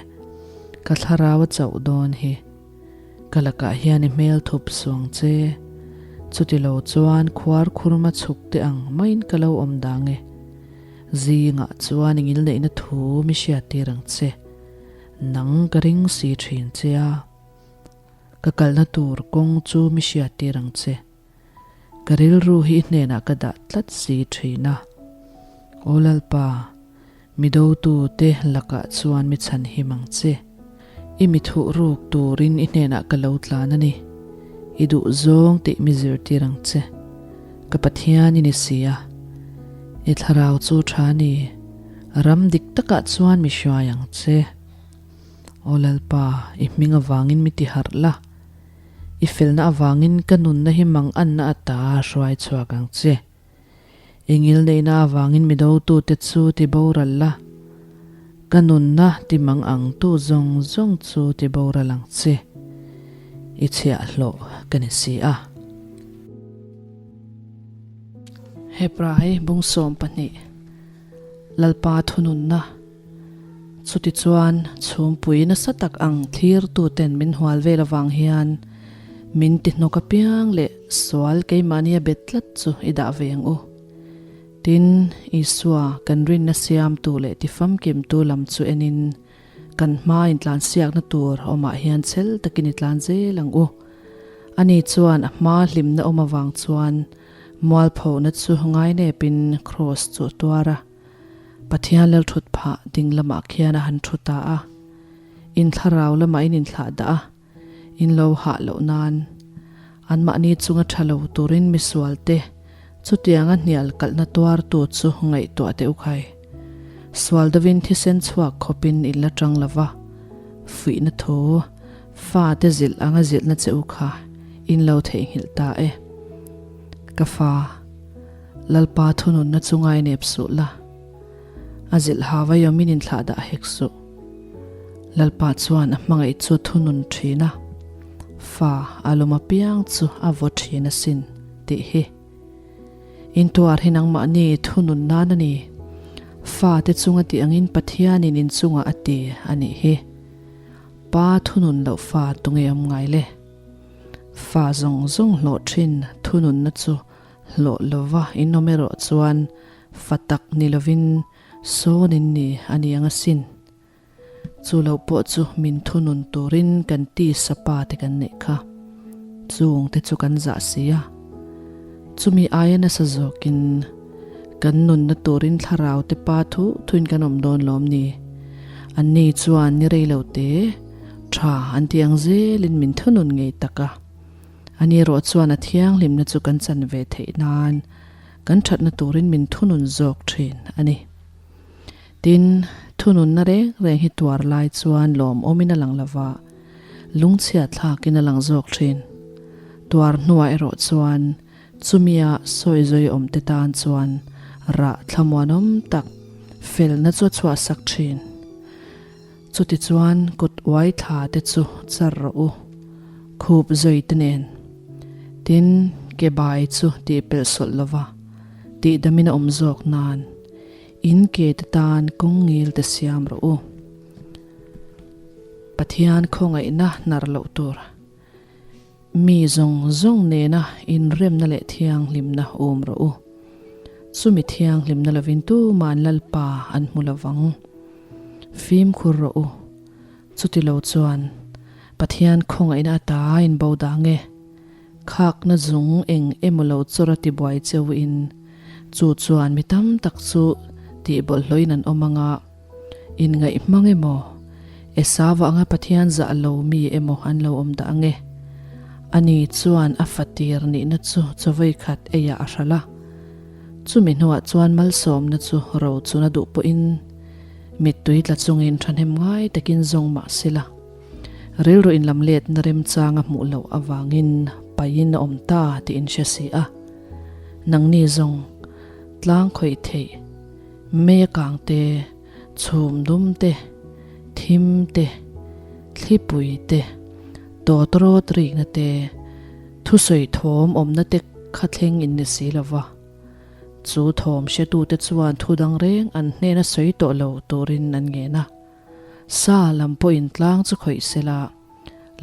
ka thlarau a chauh dawn hi. Ka lakah hian i hmel thup suang che, chutilo chuan khuar khurma chhuk te ang maiin ka lo awm dang e. Zingah chuan i ngilneihna thu mi hriattir ang che. Nang ka ring si thin che a. Ka kalna tur kawng chu mi hriattir ang che. Ka rilru hi i hnenah ka dah tlat si thin a. Aw Lalpa, mi dotute lakah chuan mi chhanhim ang che. I mi thuh ruk turin i hnenah ka lo tlan a ni. I duh zawng tih mi zirtir ang che. Ka Pathian i ni si a. I thlarau chu tha ni. Ram dik takah chuan mi hruai ang che. Aw Lalpa, i hming avangin mi ti harh la. I felna avangin ka nunna hi manganna ata hruai chhuak ang che. I ngilneihna avangin mi dotute chu ti boral la. Ka nunna ti mang ang tu zawng zawng chu ti boral ang che. I chhiahhlawh ka ni si a. Hebrai bung 12 Lalpa thununna Chutichuan chhumpui nasa tak ang thlirtuten min hual vel avang hian min ti hnawk apiang leh sual keimahnia bet tlat chu i dah ve ang u. Tin, Isua kan rinna siamtu leh tifamkimtu lam chu enin kan hma intlansiakna tur awmah hian chhel takin i tlan zel ang u. Ani chuan a hma hlimna awm avang chuan mualphona chu ngainepin kraws chu a tuar a. Pathian lal thut phah ding lamah khian a han thu ta a. In thlarau lamah in inthlah dah a, in lo hah loh nan. Anmahni chunga tha lo turin misualte chutianga hnial kalhna tuartu chu ngaihtuah teh u khai. Sual dovin thisen chhuak khawpin in la tang lo va, fuihna thu fate zilh anga zilhna che u kha in lo theihnghilh ta e. Ka fa. Lalpa thununna chu ngainep suh la, a zilh ha vaiawmin inthlah dah hek suh. Lalpa chuan a hmangaih chu thunun thin a, fa a lawm apiang chu a vaw thin asin tih hi. Intuar hi nangmahni thunun nan a ni, fate chunga tih angin Pathianin inchungah a ti a nih hi. Pa thunun loh fa tunge awm ngai le? Fa zawng zawng hlawh thin thununna chu Hlawh lova in awm erawh chuan fa tak ni lovin sawn in ni a ni ang asin. Chu lo pawh chu min thunun turin kan tisa pa te kan neih kha. Chung te chu kan zah si a. Chumi aia nasa zawkin kan nunna turin thlarau te pa thu thuin kan awm dawn lawm ni. Anni chuan ni rei lo te tha an ti ang zelin min thunun ngei tak a. Ani erawh chuan a thianghlimna chu kan chan ve theih nan kan thatna turin min thunun zawk thin a ni. Tin, thununna reng reng hi tuar lai chuan lawmawmin a lang lova, lungchhia thlakin a lang zawk thin. Tuar hnuah erawh chuan chumia sawi zawi awmte tan chuan rah thlamuanawm tak felna chu a chhuahsak thin. Chutichuan kut uai thla te chu char rawh u, khup zui te nen. Tin, ke bai chu tih pelh sawlh lova, tih damin a awm zawk nan, in ke te tan kawng ngil te siam rawh u. Pathian khawngaihna hnar loh tur, mi zawng zawng nena inremna leh thianghlimna um rawh u. Chumi thianghlimna lovin tuman Lalpa an hmu lovang. Fimkhur rawh u. Chuti lo chuan Pathian khawngaihna ata in bo dah nge? Khakna zung eng emaw lo chawr a ti buai cheu in chu chuan mi tam tak chu tih bawlhhlawhin an awm anga in ngaih hmang emaw Esau anga Pathian zah lo mi emaw an lo awm dah nge? Ani chuan a fatir nihna chu chawei khat eiah a hralh a. Chumi hnuah chuan malsawmna chu ro chuna duh pawhin mittui tla chungin thahnem ngai takin zawng mah sela, rilru inlam letna remchang a hmuh loh avangin paihin a awm ta tih in hre si a. Nangni zawng tlang khawih theih, mei a kang te, chhum dum te, thim te, thlipui te, tawtrawt rikna te, Thusawi thawm awmna te kha thleng in ni si lo va, chu thawm hretute chuan thu dang reng an hnena sawi tawh lo turin an ngen a. Sa lam pawhin tlang chu khawih se la,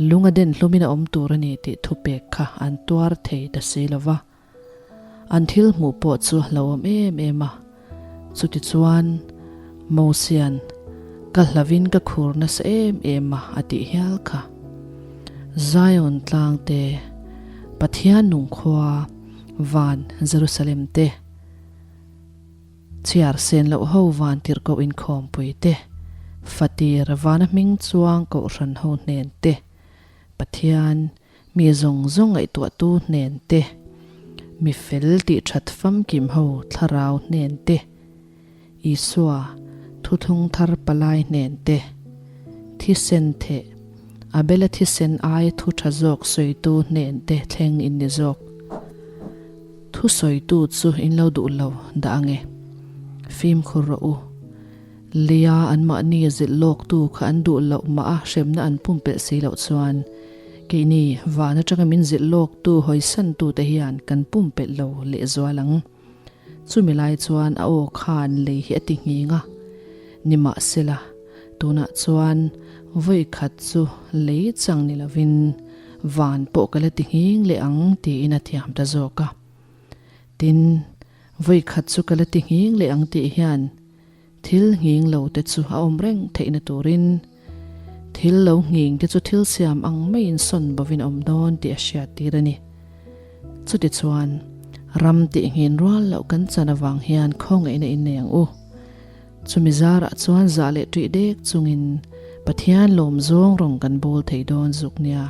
lung a den hlumin a awm tur a ni tih thupek kha an tuar thei ta si lo va. An thil hmuh pawh chu a hlauhawm em em a, chutichuan Mosia'n ka hlavin ka khur nasa em em a a tih hial kha. Zion tlang te, Pathian nung khua van Jerusalem te, chhiar sen loh ho van tirhkoh inkhawmpui te, fatir vana hming chuang kohhran ho hnen te, Pathian Mi zawng zawng ngaihtuahtu hnen te, mi fel tih that famkim ho thlarau hnen te, Isua thuthlung thar palai hnen te, thisen theh, Abela thisen aia thu tha zawk sawitu hnen te thleng in ni zawk. Thu sawitu chu in lo duh lo dah ange. Fimkhur rawh u. Leia anmahni zilh lawktu kha an duh loh mah a hremna an pumpelh si loh chuan keini van atanga min zilh lawktu hawisantute hian kan pumpelh lo lehzual ang. Chumi lai chuan a aw khan lei hi a ti nghing a, nimahsela tunah chuan vawi khat chu lei chang ni lovin van pawh ka la ti nghing leh ang tiin a thiam ta zawk a. Tin, vawi khat chu ka la ti nghing leh ang tih hian thil nghing lo te chu a awm reng theihna turin thil lo nghing te chu thil siam ang maiin sawn bovin a awm dawn tih a hriat tir a ni. Chutichuan, ram tih nghin rual loh kan chan avang hian khawngaihna in nei ang u. Chumi zarah chuan zah leh ṭih dek chungin Pathian lawm zawng rawng kan bawl thei dawn zuk nia.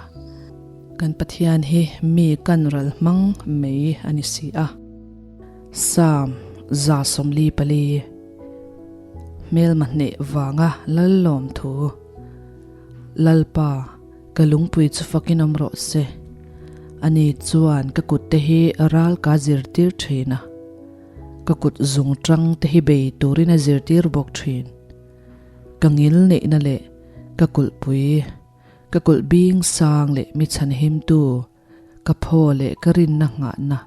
Kan Pathian hi mi kan ral hmang mai a ni si a. Psalm 144 Hmelma hneh vanga lal lawm thu Lalpa ka lungpui chu fakin awm rawh se. Ani chuan ka kutte hi ral ka zirtir thin a. Ka kut zung tang te hi bei turin a zirtir bawk thin. Ka ngil neihna leh ka kulhpui, ka kulh bing sang leh mi chhanhimtu, ka phaw leh ka rinna nghahna,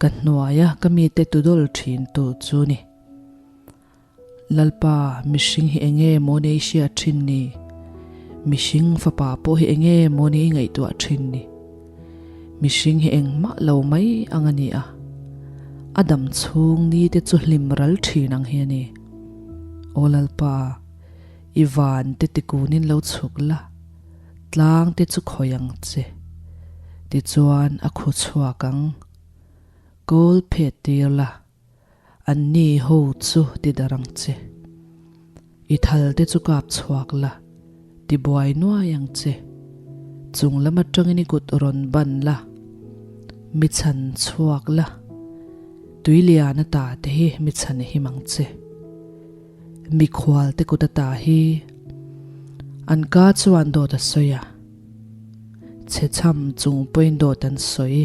ka hnuaia ka mite tudawl thintu chu ni. Lalpa, mihring hi enge maw ni i hriat thin ni? Mihring fapa pawh hi enge maw ni i ngaihtuah thin ni? Mihring hi engmah lo mai ang a ni a, a dam chhung ni te chu hlim ral thin ang hi a ni. Aw Lalpa, i van te tikunin lo chhuk la, tlang te chu khawi ang che. Tichuan a khu chhuak ang. Kawl phet tir la. Anni ho chu ti darh ang che. I thal te chu kap chhuak la, ti buai nuai ang che. Chung lam atangin i kut rawn ban la, mi chhan chhuak la, tui lian ata te hi mi chhan him ang che. Mikhual te kut ata hi an ka chuan dawt a sawi a, chhechham chung pawhin dawt an sawi.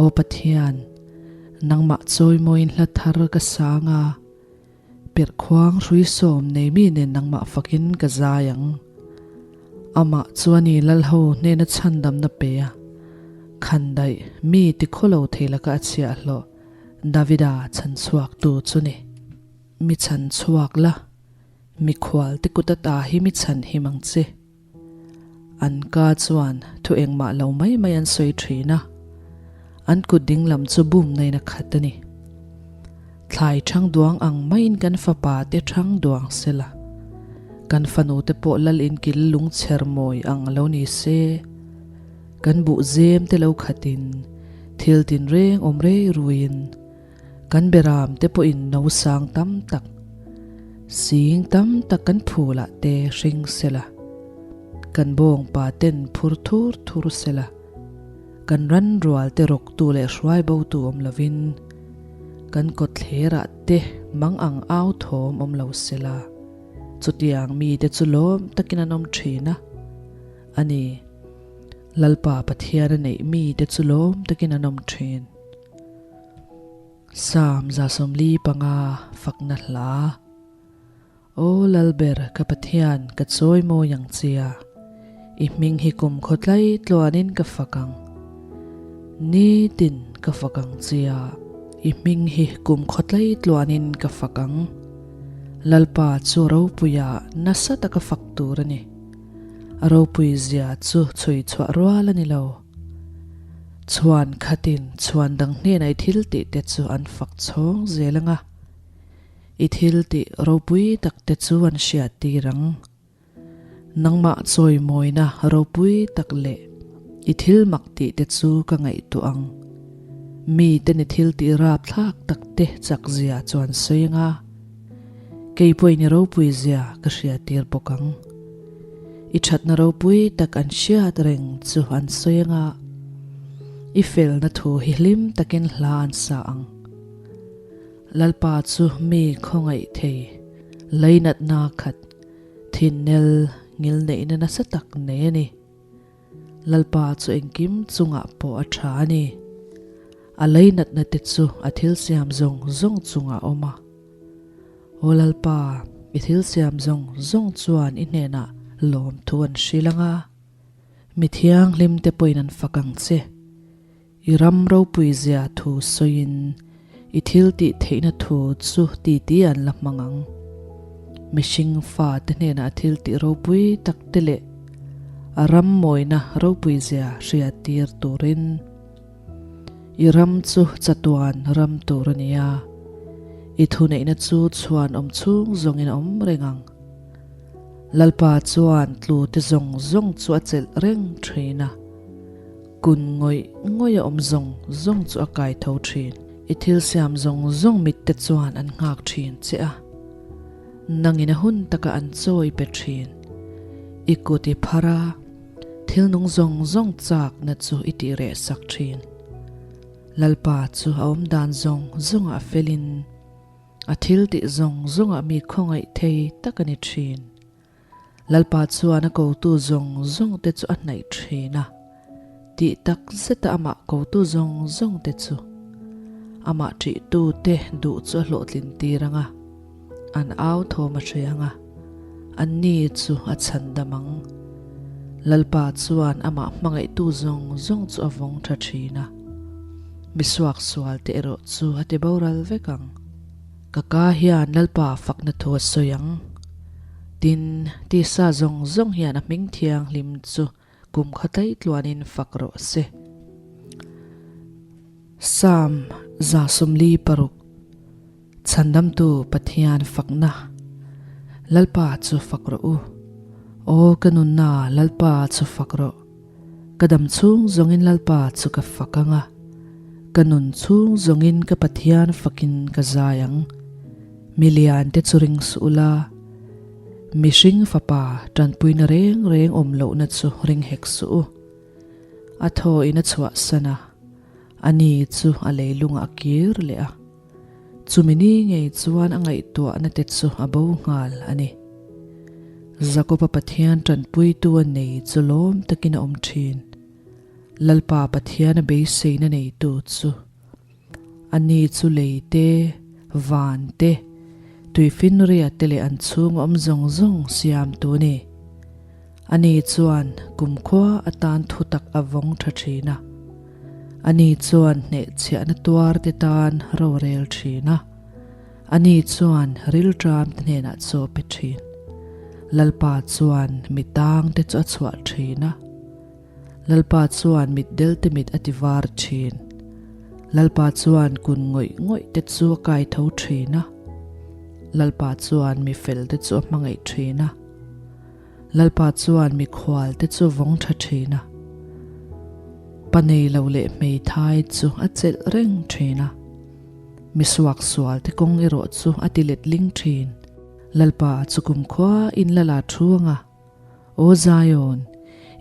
Aw Pathian, nangmah chawimawiin hla thar ka sang a, perhkhuang hrui sawm nei mi nen nangmah fakin ka zai ang. Amah chu a ni Lalho hnena chhandamna pe a, khandaih mi tikhawlo thei laka a chhiahhlawh Davida chhanchhuaktu chu ni. Mi chhanchhuak la, mikhual te kut ata hi mi chhanhim ang che. An ka chuan thu engmah lo mai mai an sawi thin a, an kut ding lam chu bum nain a khat a ni. Thlai thang duang ang maiin kan fapa te thang duang sela, kan fanu te pawh lal inkil lungchher mawi ang lo ni se, kan buh zem te lo khatin thil tinreng awm rei ruiin, Kan beram te pawhin no sang tam tak, sing tam tak kan phul ah te hring sela, kan bawngpa ten phur thur thur sela, kan ran rual te rawktu leh hruai botu awm lovin, kan kawtthler ah te mang ang au thawm awm lo sela, chutiang mite chu lawm takin an awm thin a, a ni, Lalpa Pathian a neih mite chu lawm takin an awm thin. Psalm 145 Fakna Hla Aw Lalber ka Pathian ka chawi mawi ang chia, I hming hi kum khawtlai tluanin ka fak ang. Nitin ka fak ang chia, I hming hi kum khawtlai tluanin ka fak ang. Lalpa chu ropuia nasa taka fak tur a ni. A ropui zia chu chhui chhuah rual a ni lo. Chhuan khatin chhuan dang hnenah i thil tih te chu an fak chhawng zel ang a, i thil tih ropui tak te chu an hriat tir ang. Nangmah chawimawina ropui tak leh i thil mak tih te chu ka ngaihtuah ang. Miten i thil tih rapthlak tak te chak zia chu an sawi ang a. Kei pawhin i ropui zia ka hria tir bawk ang. I thatna ropui tak an hriat reng chu an sawi anga i felna thu hi hlim takin hla an sa ang. Lalpa chu mi khawngaih thei, leinatna khat, thinnel ngilneihna nasa tak nei a ni. Lalpa chu engkim chungah pawh a tha a ni. A leinatna te chu a thil siam zawng zawng chungah a awm a. Aw Lalpa, i thil siam zawng zawng chuan i hnenah lawmthu an hrilh ang a, mi thianghlim te pawhin an fak ang che. I ram ropui zia thu sawiin i thil tih theihna thu chu titi an la hmang ang. Mihring fate hnenah thil tih ropui tak te leh a ram mawina ropui zia hriat tir turin i ram chu chatuan ram tur a ni a, i thuneihna chu chhuan awm chhung zawngin a awm reng ang. Lalpa chuan tlute zawng zawng chu a chelh reng thin a. Kun ngawih ngawih a awm zawng zawng chu a kai tho thin. I thil siam zawng zawng mit te chuan an nghak thin che a, nangin a hun taka an chawi pe thin. I kut i phar a, thil nung zawng zawng chakna chu i tih reh sak thin. Lalpa chu a awm dan zawng zawngah a felin, a thil tih zawng zawngah mi khawngaih thei tak a ni thin. Lalpa chuan a kotu zawng zawng te chu a hnaih thin a, tih tak zeta amah kotu zawng zawng te chu amah ṭihtu te duh chu a hlawhtlin tir ang a, an au thawm a hre ang a, anni chu a chhandam ang. Lalpa chuan amah hmangaihtu zawng zawng chu a vawng ṭha thin a, misuaksual te erawh chu a ti boral vek ang. Ka ka hian Lalpa fakna thu a sawi ang. Tin, tisa zawng zawng hian a hming thianghlim chu kum kha tlaih tluanin fak rawh se. Psalm 146, Chhandamtu Pathian fakna, Lalpa chu fak rawh u. Aw ka nunna Lalpa chu fak rawh. Ka dam chhung zawngin Lalpa chu ka fak ang a, ka nun chhung zawngin ka Pathian fakin ka zai ang. Mi liante chu ring suh ula, mihring fapa tanpuina reng reng awm lohna chu ring hek suh u. A thaw in a chhuahsan a, a ni chu a leilungah a kir leh a. Chumi ni ngei chuan a ngaihtuahna te chu a bo nghal a ni. Jakob-a Pathian tanpuitu a nei chu lawm takin a awm thin. Lalpa Pathian a beiseina neitu chu a ni chu lei te, van te, tuifinria te leh an chhung awm zawng zawng siamtu a ni. Ani chuan kumkhua atan thutak a vawng tha thin a. Ani chuan hnehchhiahna tuar te tan rorel thin a. Ani chuan rilṭam te hnenah chaw pe thin. Lalpa chuan mi tang te chu a chhuah thin a. Lalpa chuan mitdel te mit a ti var thin. Lalpa chuan kun ngawih ngawih te chu a kai tho thin a. Lalpa chuan mi fel te chu a hmangaih thin a. Lalpa chuan mikhual te chu vawng tha thin a, pa nei lo leh hmeithai chu a chelh reng thin a, misuak sual te kawng erawh chu a ti let ling thin. Lalpa chu kumkhua in la la thu ang a, Aw Zion,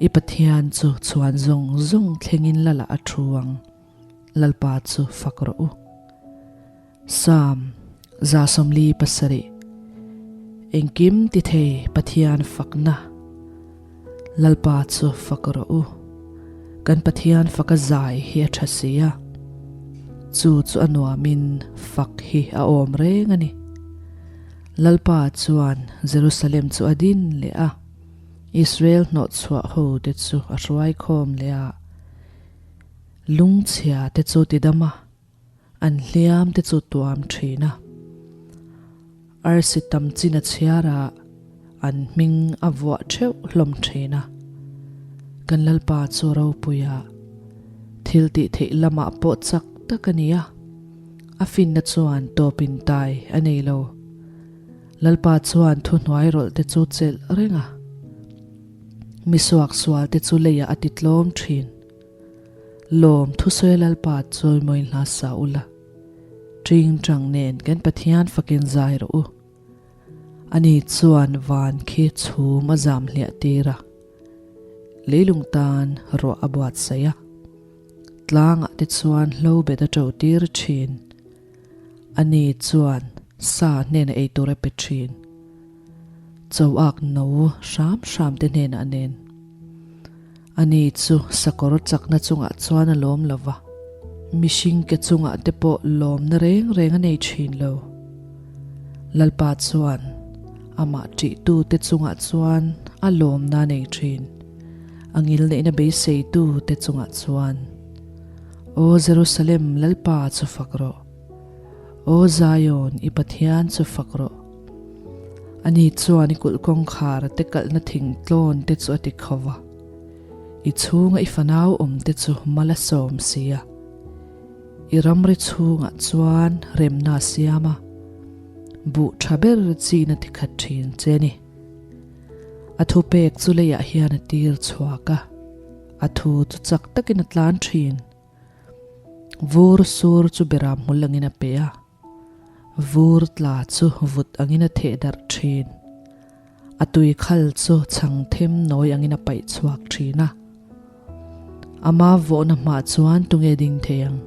i Pathian chu chhuan zawng zawng thlengin la la a thu ang, Lalpa chu fak rawh u. Psalm 47 Engkim ti thei Pathian fakna Lalpa chu fak rawh u. Kan Pathian faka zai hi a tha si a, chu chu a nuamin fak hi a awm reng a ni. Lalpa chuan Jerusalem chu a din leh a, Israel hnawhchhuah ho te chu a hruaikhawm leh a, lungchhia te chu tidam a, An hliam te chu tuam thin a, arsi tam chin a chhiar a, an hming a vuah theuh hlawm thin a. Kan Lalpa chu ropui a, thil tih theih lamah pawh chak tak a ni a, a finna chuan tawp in tai a nei lo. Lalpa chuan thuhnuai rawlh te chu chelh reng a, misuaksual te chu leiah a ti tlawm thin. Lawm thusawi Lalpa chawimawi hla sa ula, ṭing ṭang nen kan Pathian fakin zai rawh u. Ani chuan van khi chhum a zam hliah tir a, leilung tan ruah a buatsaih a, tlangah te chuan hlo bet a ṭo tir ṭhin. Ani chuan sa hnenah ei tur a pe ṭhin. Choak no hram hram te hnenah nen. Ani chu sakawr chakna chungah chuan a lawm lo va, mihring ke chungah te pawh lawmna reng reng a nei thin lo. Lalpa chuan amah ṭihtute chungah chuan a lawmna a nei ṭhin, a ngilneihna beiseitute chungah chuan. Aw Jerusalem, Lalpa chu fak rawh! Aw Zion, i Pathian chu fak rawh! Ani chuan i kulh kawngkhar te kalhna thingtlawn te chu a ti kho va, i chhunga i fanau awm te chu mal a sawm si a. I ramri chhungah chuan remna a siam a, buh tha ber chin a ti khat thin che a ni. A thupek chu leiah hian a tir chhuak a, a thu chu chak takin a tlan thin. Vur sur chu beram hmul angin a pe a, vur tla chu vut angin a theh darh thin. A tui khal chu chhang them nawi angin a paih chhuak thin a. Ama vawhna hmah chuan tunge ding thei ang?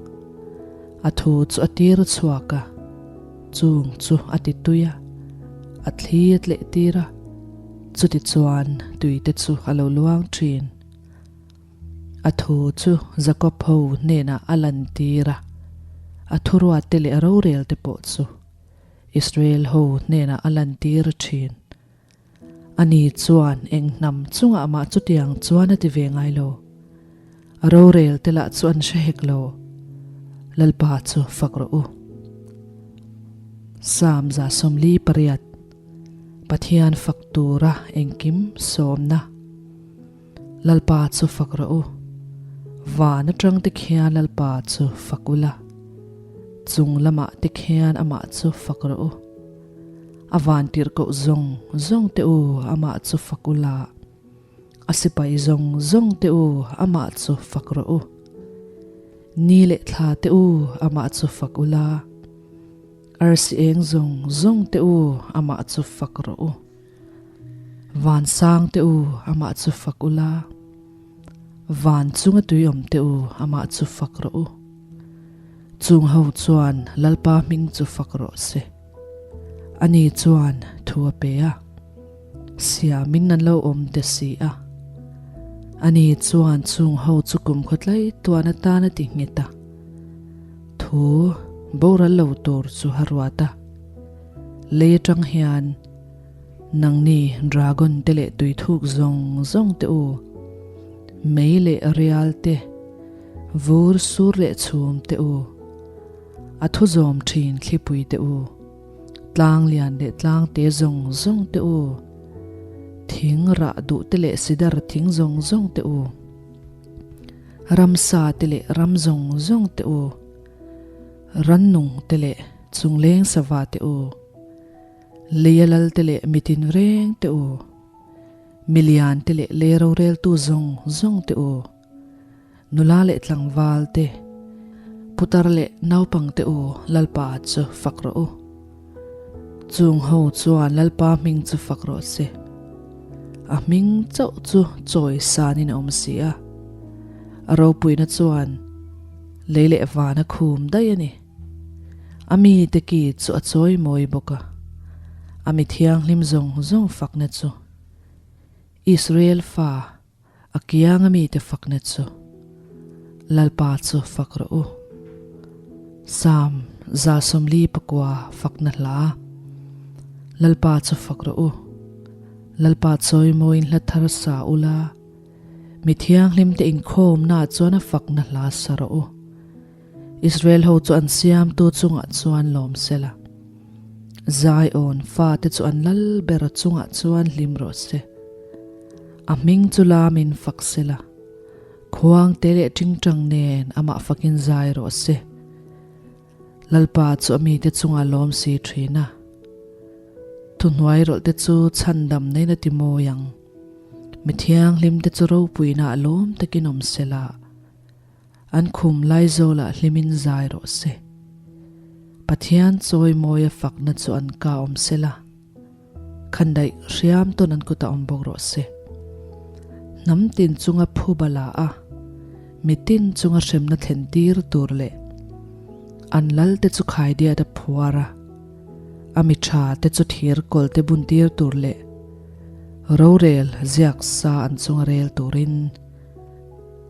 A thu chu a tir chhuak a, chung chu a ti tui a, a thli a tleh tir a, chuti chuan tui te chu a lo luang thin. A thu chu Jakob ho hnenah a lan tir a, a thuruat te leh a rorel te pawh chu Israel ho hnenah a lan tir thin. Ani chuan eng hnam chungah mah chutiang chuan a ti ve ngai lo. A rorel te lah chu an hre hek lo. Lalpa chu fak rawh u. Psalm 148 Pathian fak tura engkim sawmna. Lalpa chu fak rawh u. Van atang te khian Lalpa chu fak ula. Chung lamah te khian amah chu fak rawh u. A van tirhkoh zawng zawng te u amah chu fak ula. A sipai zawng zawng te u amah chu fak rawh u. Ni leh thla te u amah chu fak ula. Arsi eng zawng zawng te u amah chu fak rawh u. Vansang te u, amah chu fak ula. Van chunga tui awm te u, amah chu fak rawh u. Chung ho chuan Lalpa hming chu fak rawh se. Ani chuan thu a pe a, siamin an lo awm te si a. Ani chuan chung ho chu kumkhaw tlai tuan atan a ti nghet a. Thu boral lo tur chu a ruat a. Lei atang hian nangni dragon te leh tuithuk zawng zawng te u, mei leh rial te, vur sur leh chhum te u, a thu zawm thin thlipui te u, tlang lian leh tlang te zawng zawng te u, thing rah duh te leh sidar thing zawng zawng te u, ramsa te leh ram zawng zawng te u, Rannung te leh chungleng sava te u, leia lal te leh mitin reng te u, milian te leh lei roreltu zawng zawng te u, nula leh tlangval te, putar leh naupang te u Lalpa chu fak rawh u. Chung ho chuan Lalpa hming chu fak rawh se. A hming chauh chu chawi sanin a awm si a. A ropuina chuan lei leh van a khum daih a ni. A mite ki chu a chawi mawi bawk a, a mi thianghlim zawng zawng fakna chu Israel fa a kianga mite fakna chu Lalpa chu fak rawh u. Psalm 149 fakna hla Lalpa chu fak rawh u. Lalpa chawi mawiin hla thar sa ula. Mi thianghlimte inkhawmnaah chuan a fakna hla sa rawh u. Israel ho chu an siamtu chungah chuan lawm sela. Zion fate chu an lal ber chungah chuan hlim rawh se. A hming chu lamin fak sela. Khuangte leh tingtang nen amah fakin zai rawh se. Lalpa chu a mite chungah lawm si thin a. Thuhnuai rawlhte chu chhandam neiin a ti mawi ang. Mi thianghlimte chu ropuina a lawm takin awm sela, an khum laizawlah hlimin zai rawh se. Pathian chawimawia fakna chu an ka awm sela, khandaih hriam tawn an kutah awm bawk rawh se. Hnam tin chunga phuba la a, mitin chunga hremna thlen tir tur leh an lalte chu khaidiat a phuar a, a mi tha te chu thir kawl te bun tir tur leh rorel ziak sa an chunga rel turin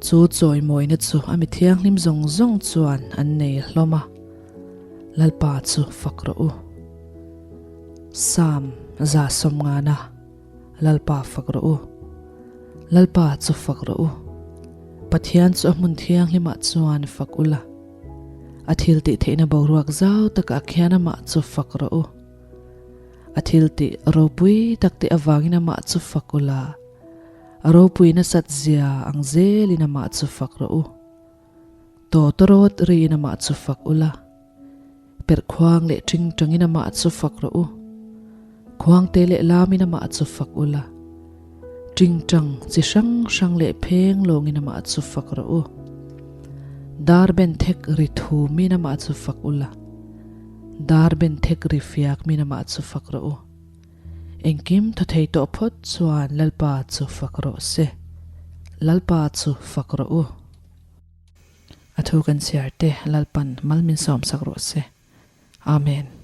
chu chawimawina chu a mi thianghlim zawng zawng chuan an nei hlawm a, Lalpa chu fak rawh u. Psalm 150, Lalpa fak rawh u. Lalpa chu fak rawh u. Pathian chu a hmun thianghlimah chuan fak ula. A thil tih theihna boruak zau takah khian amah chu fak rawh u. A thil tih ropui tak te avangin amah chu fak ula. A ropui nasat zia ang zelin amah chu fak rawh u. Tawtawrawt riin amah chu fak ula. Perh khuang leh ṭingṭangin amah chu fak rawh u. Khuangte leh lamin amah chu fak ula. Ṭingṭang chi hrang hrang leh pheng lawngin amah chu fak rawh u. Dar ben thek ri thumin amah chu fak ula. Dar ben thek ri fiakmin amah chu fak rawh u. Engkim thaw thei tawh phawt chuan Lalpa chu fak rawh se. Lalpa chu fak rawh u. A thu kan chhiar te Lalpan mal min sawmsak rawh se. Amen.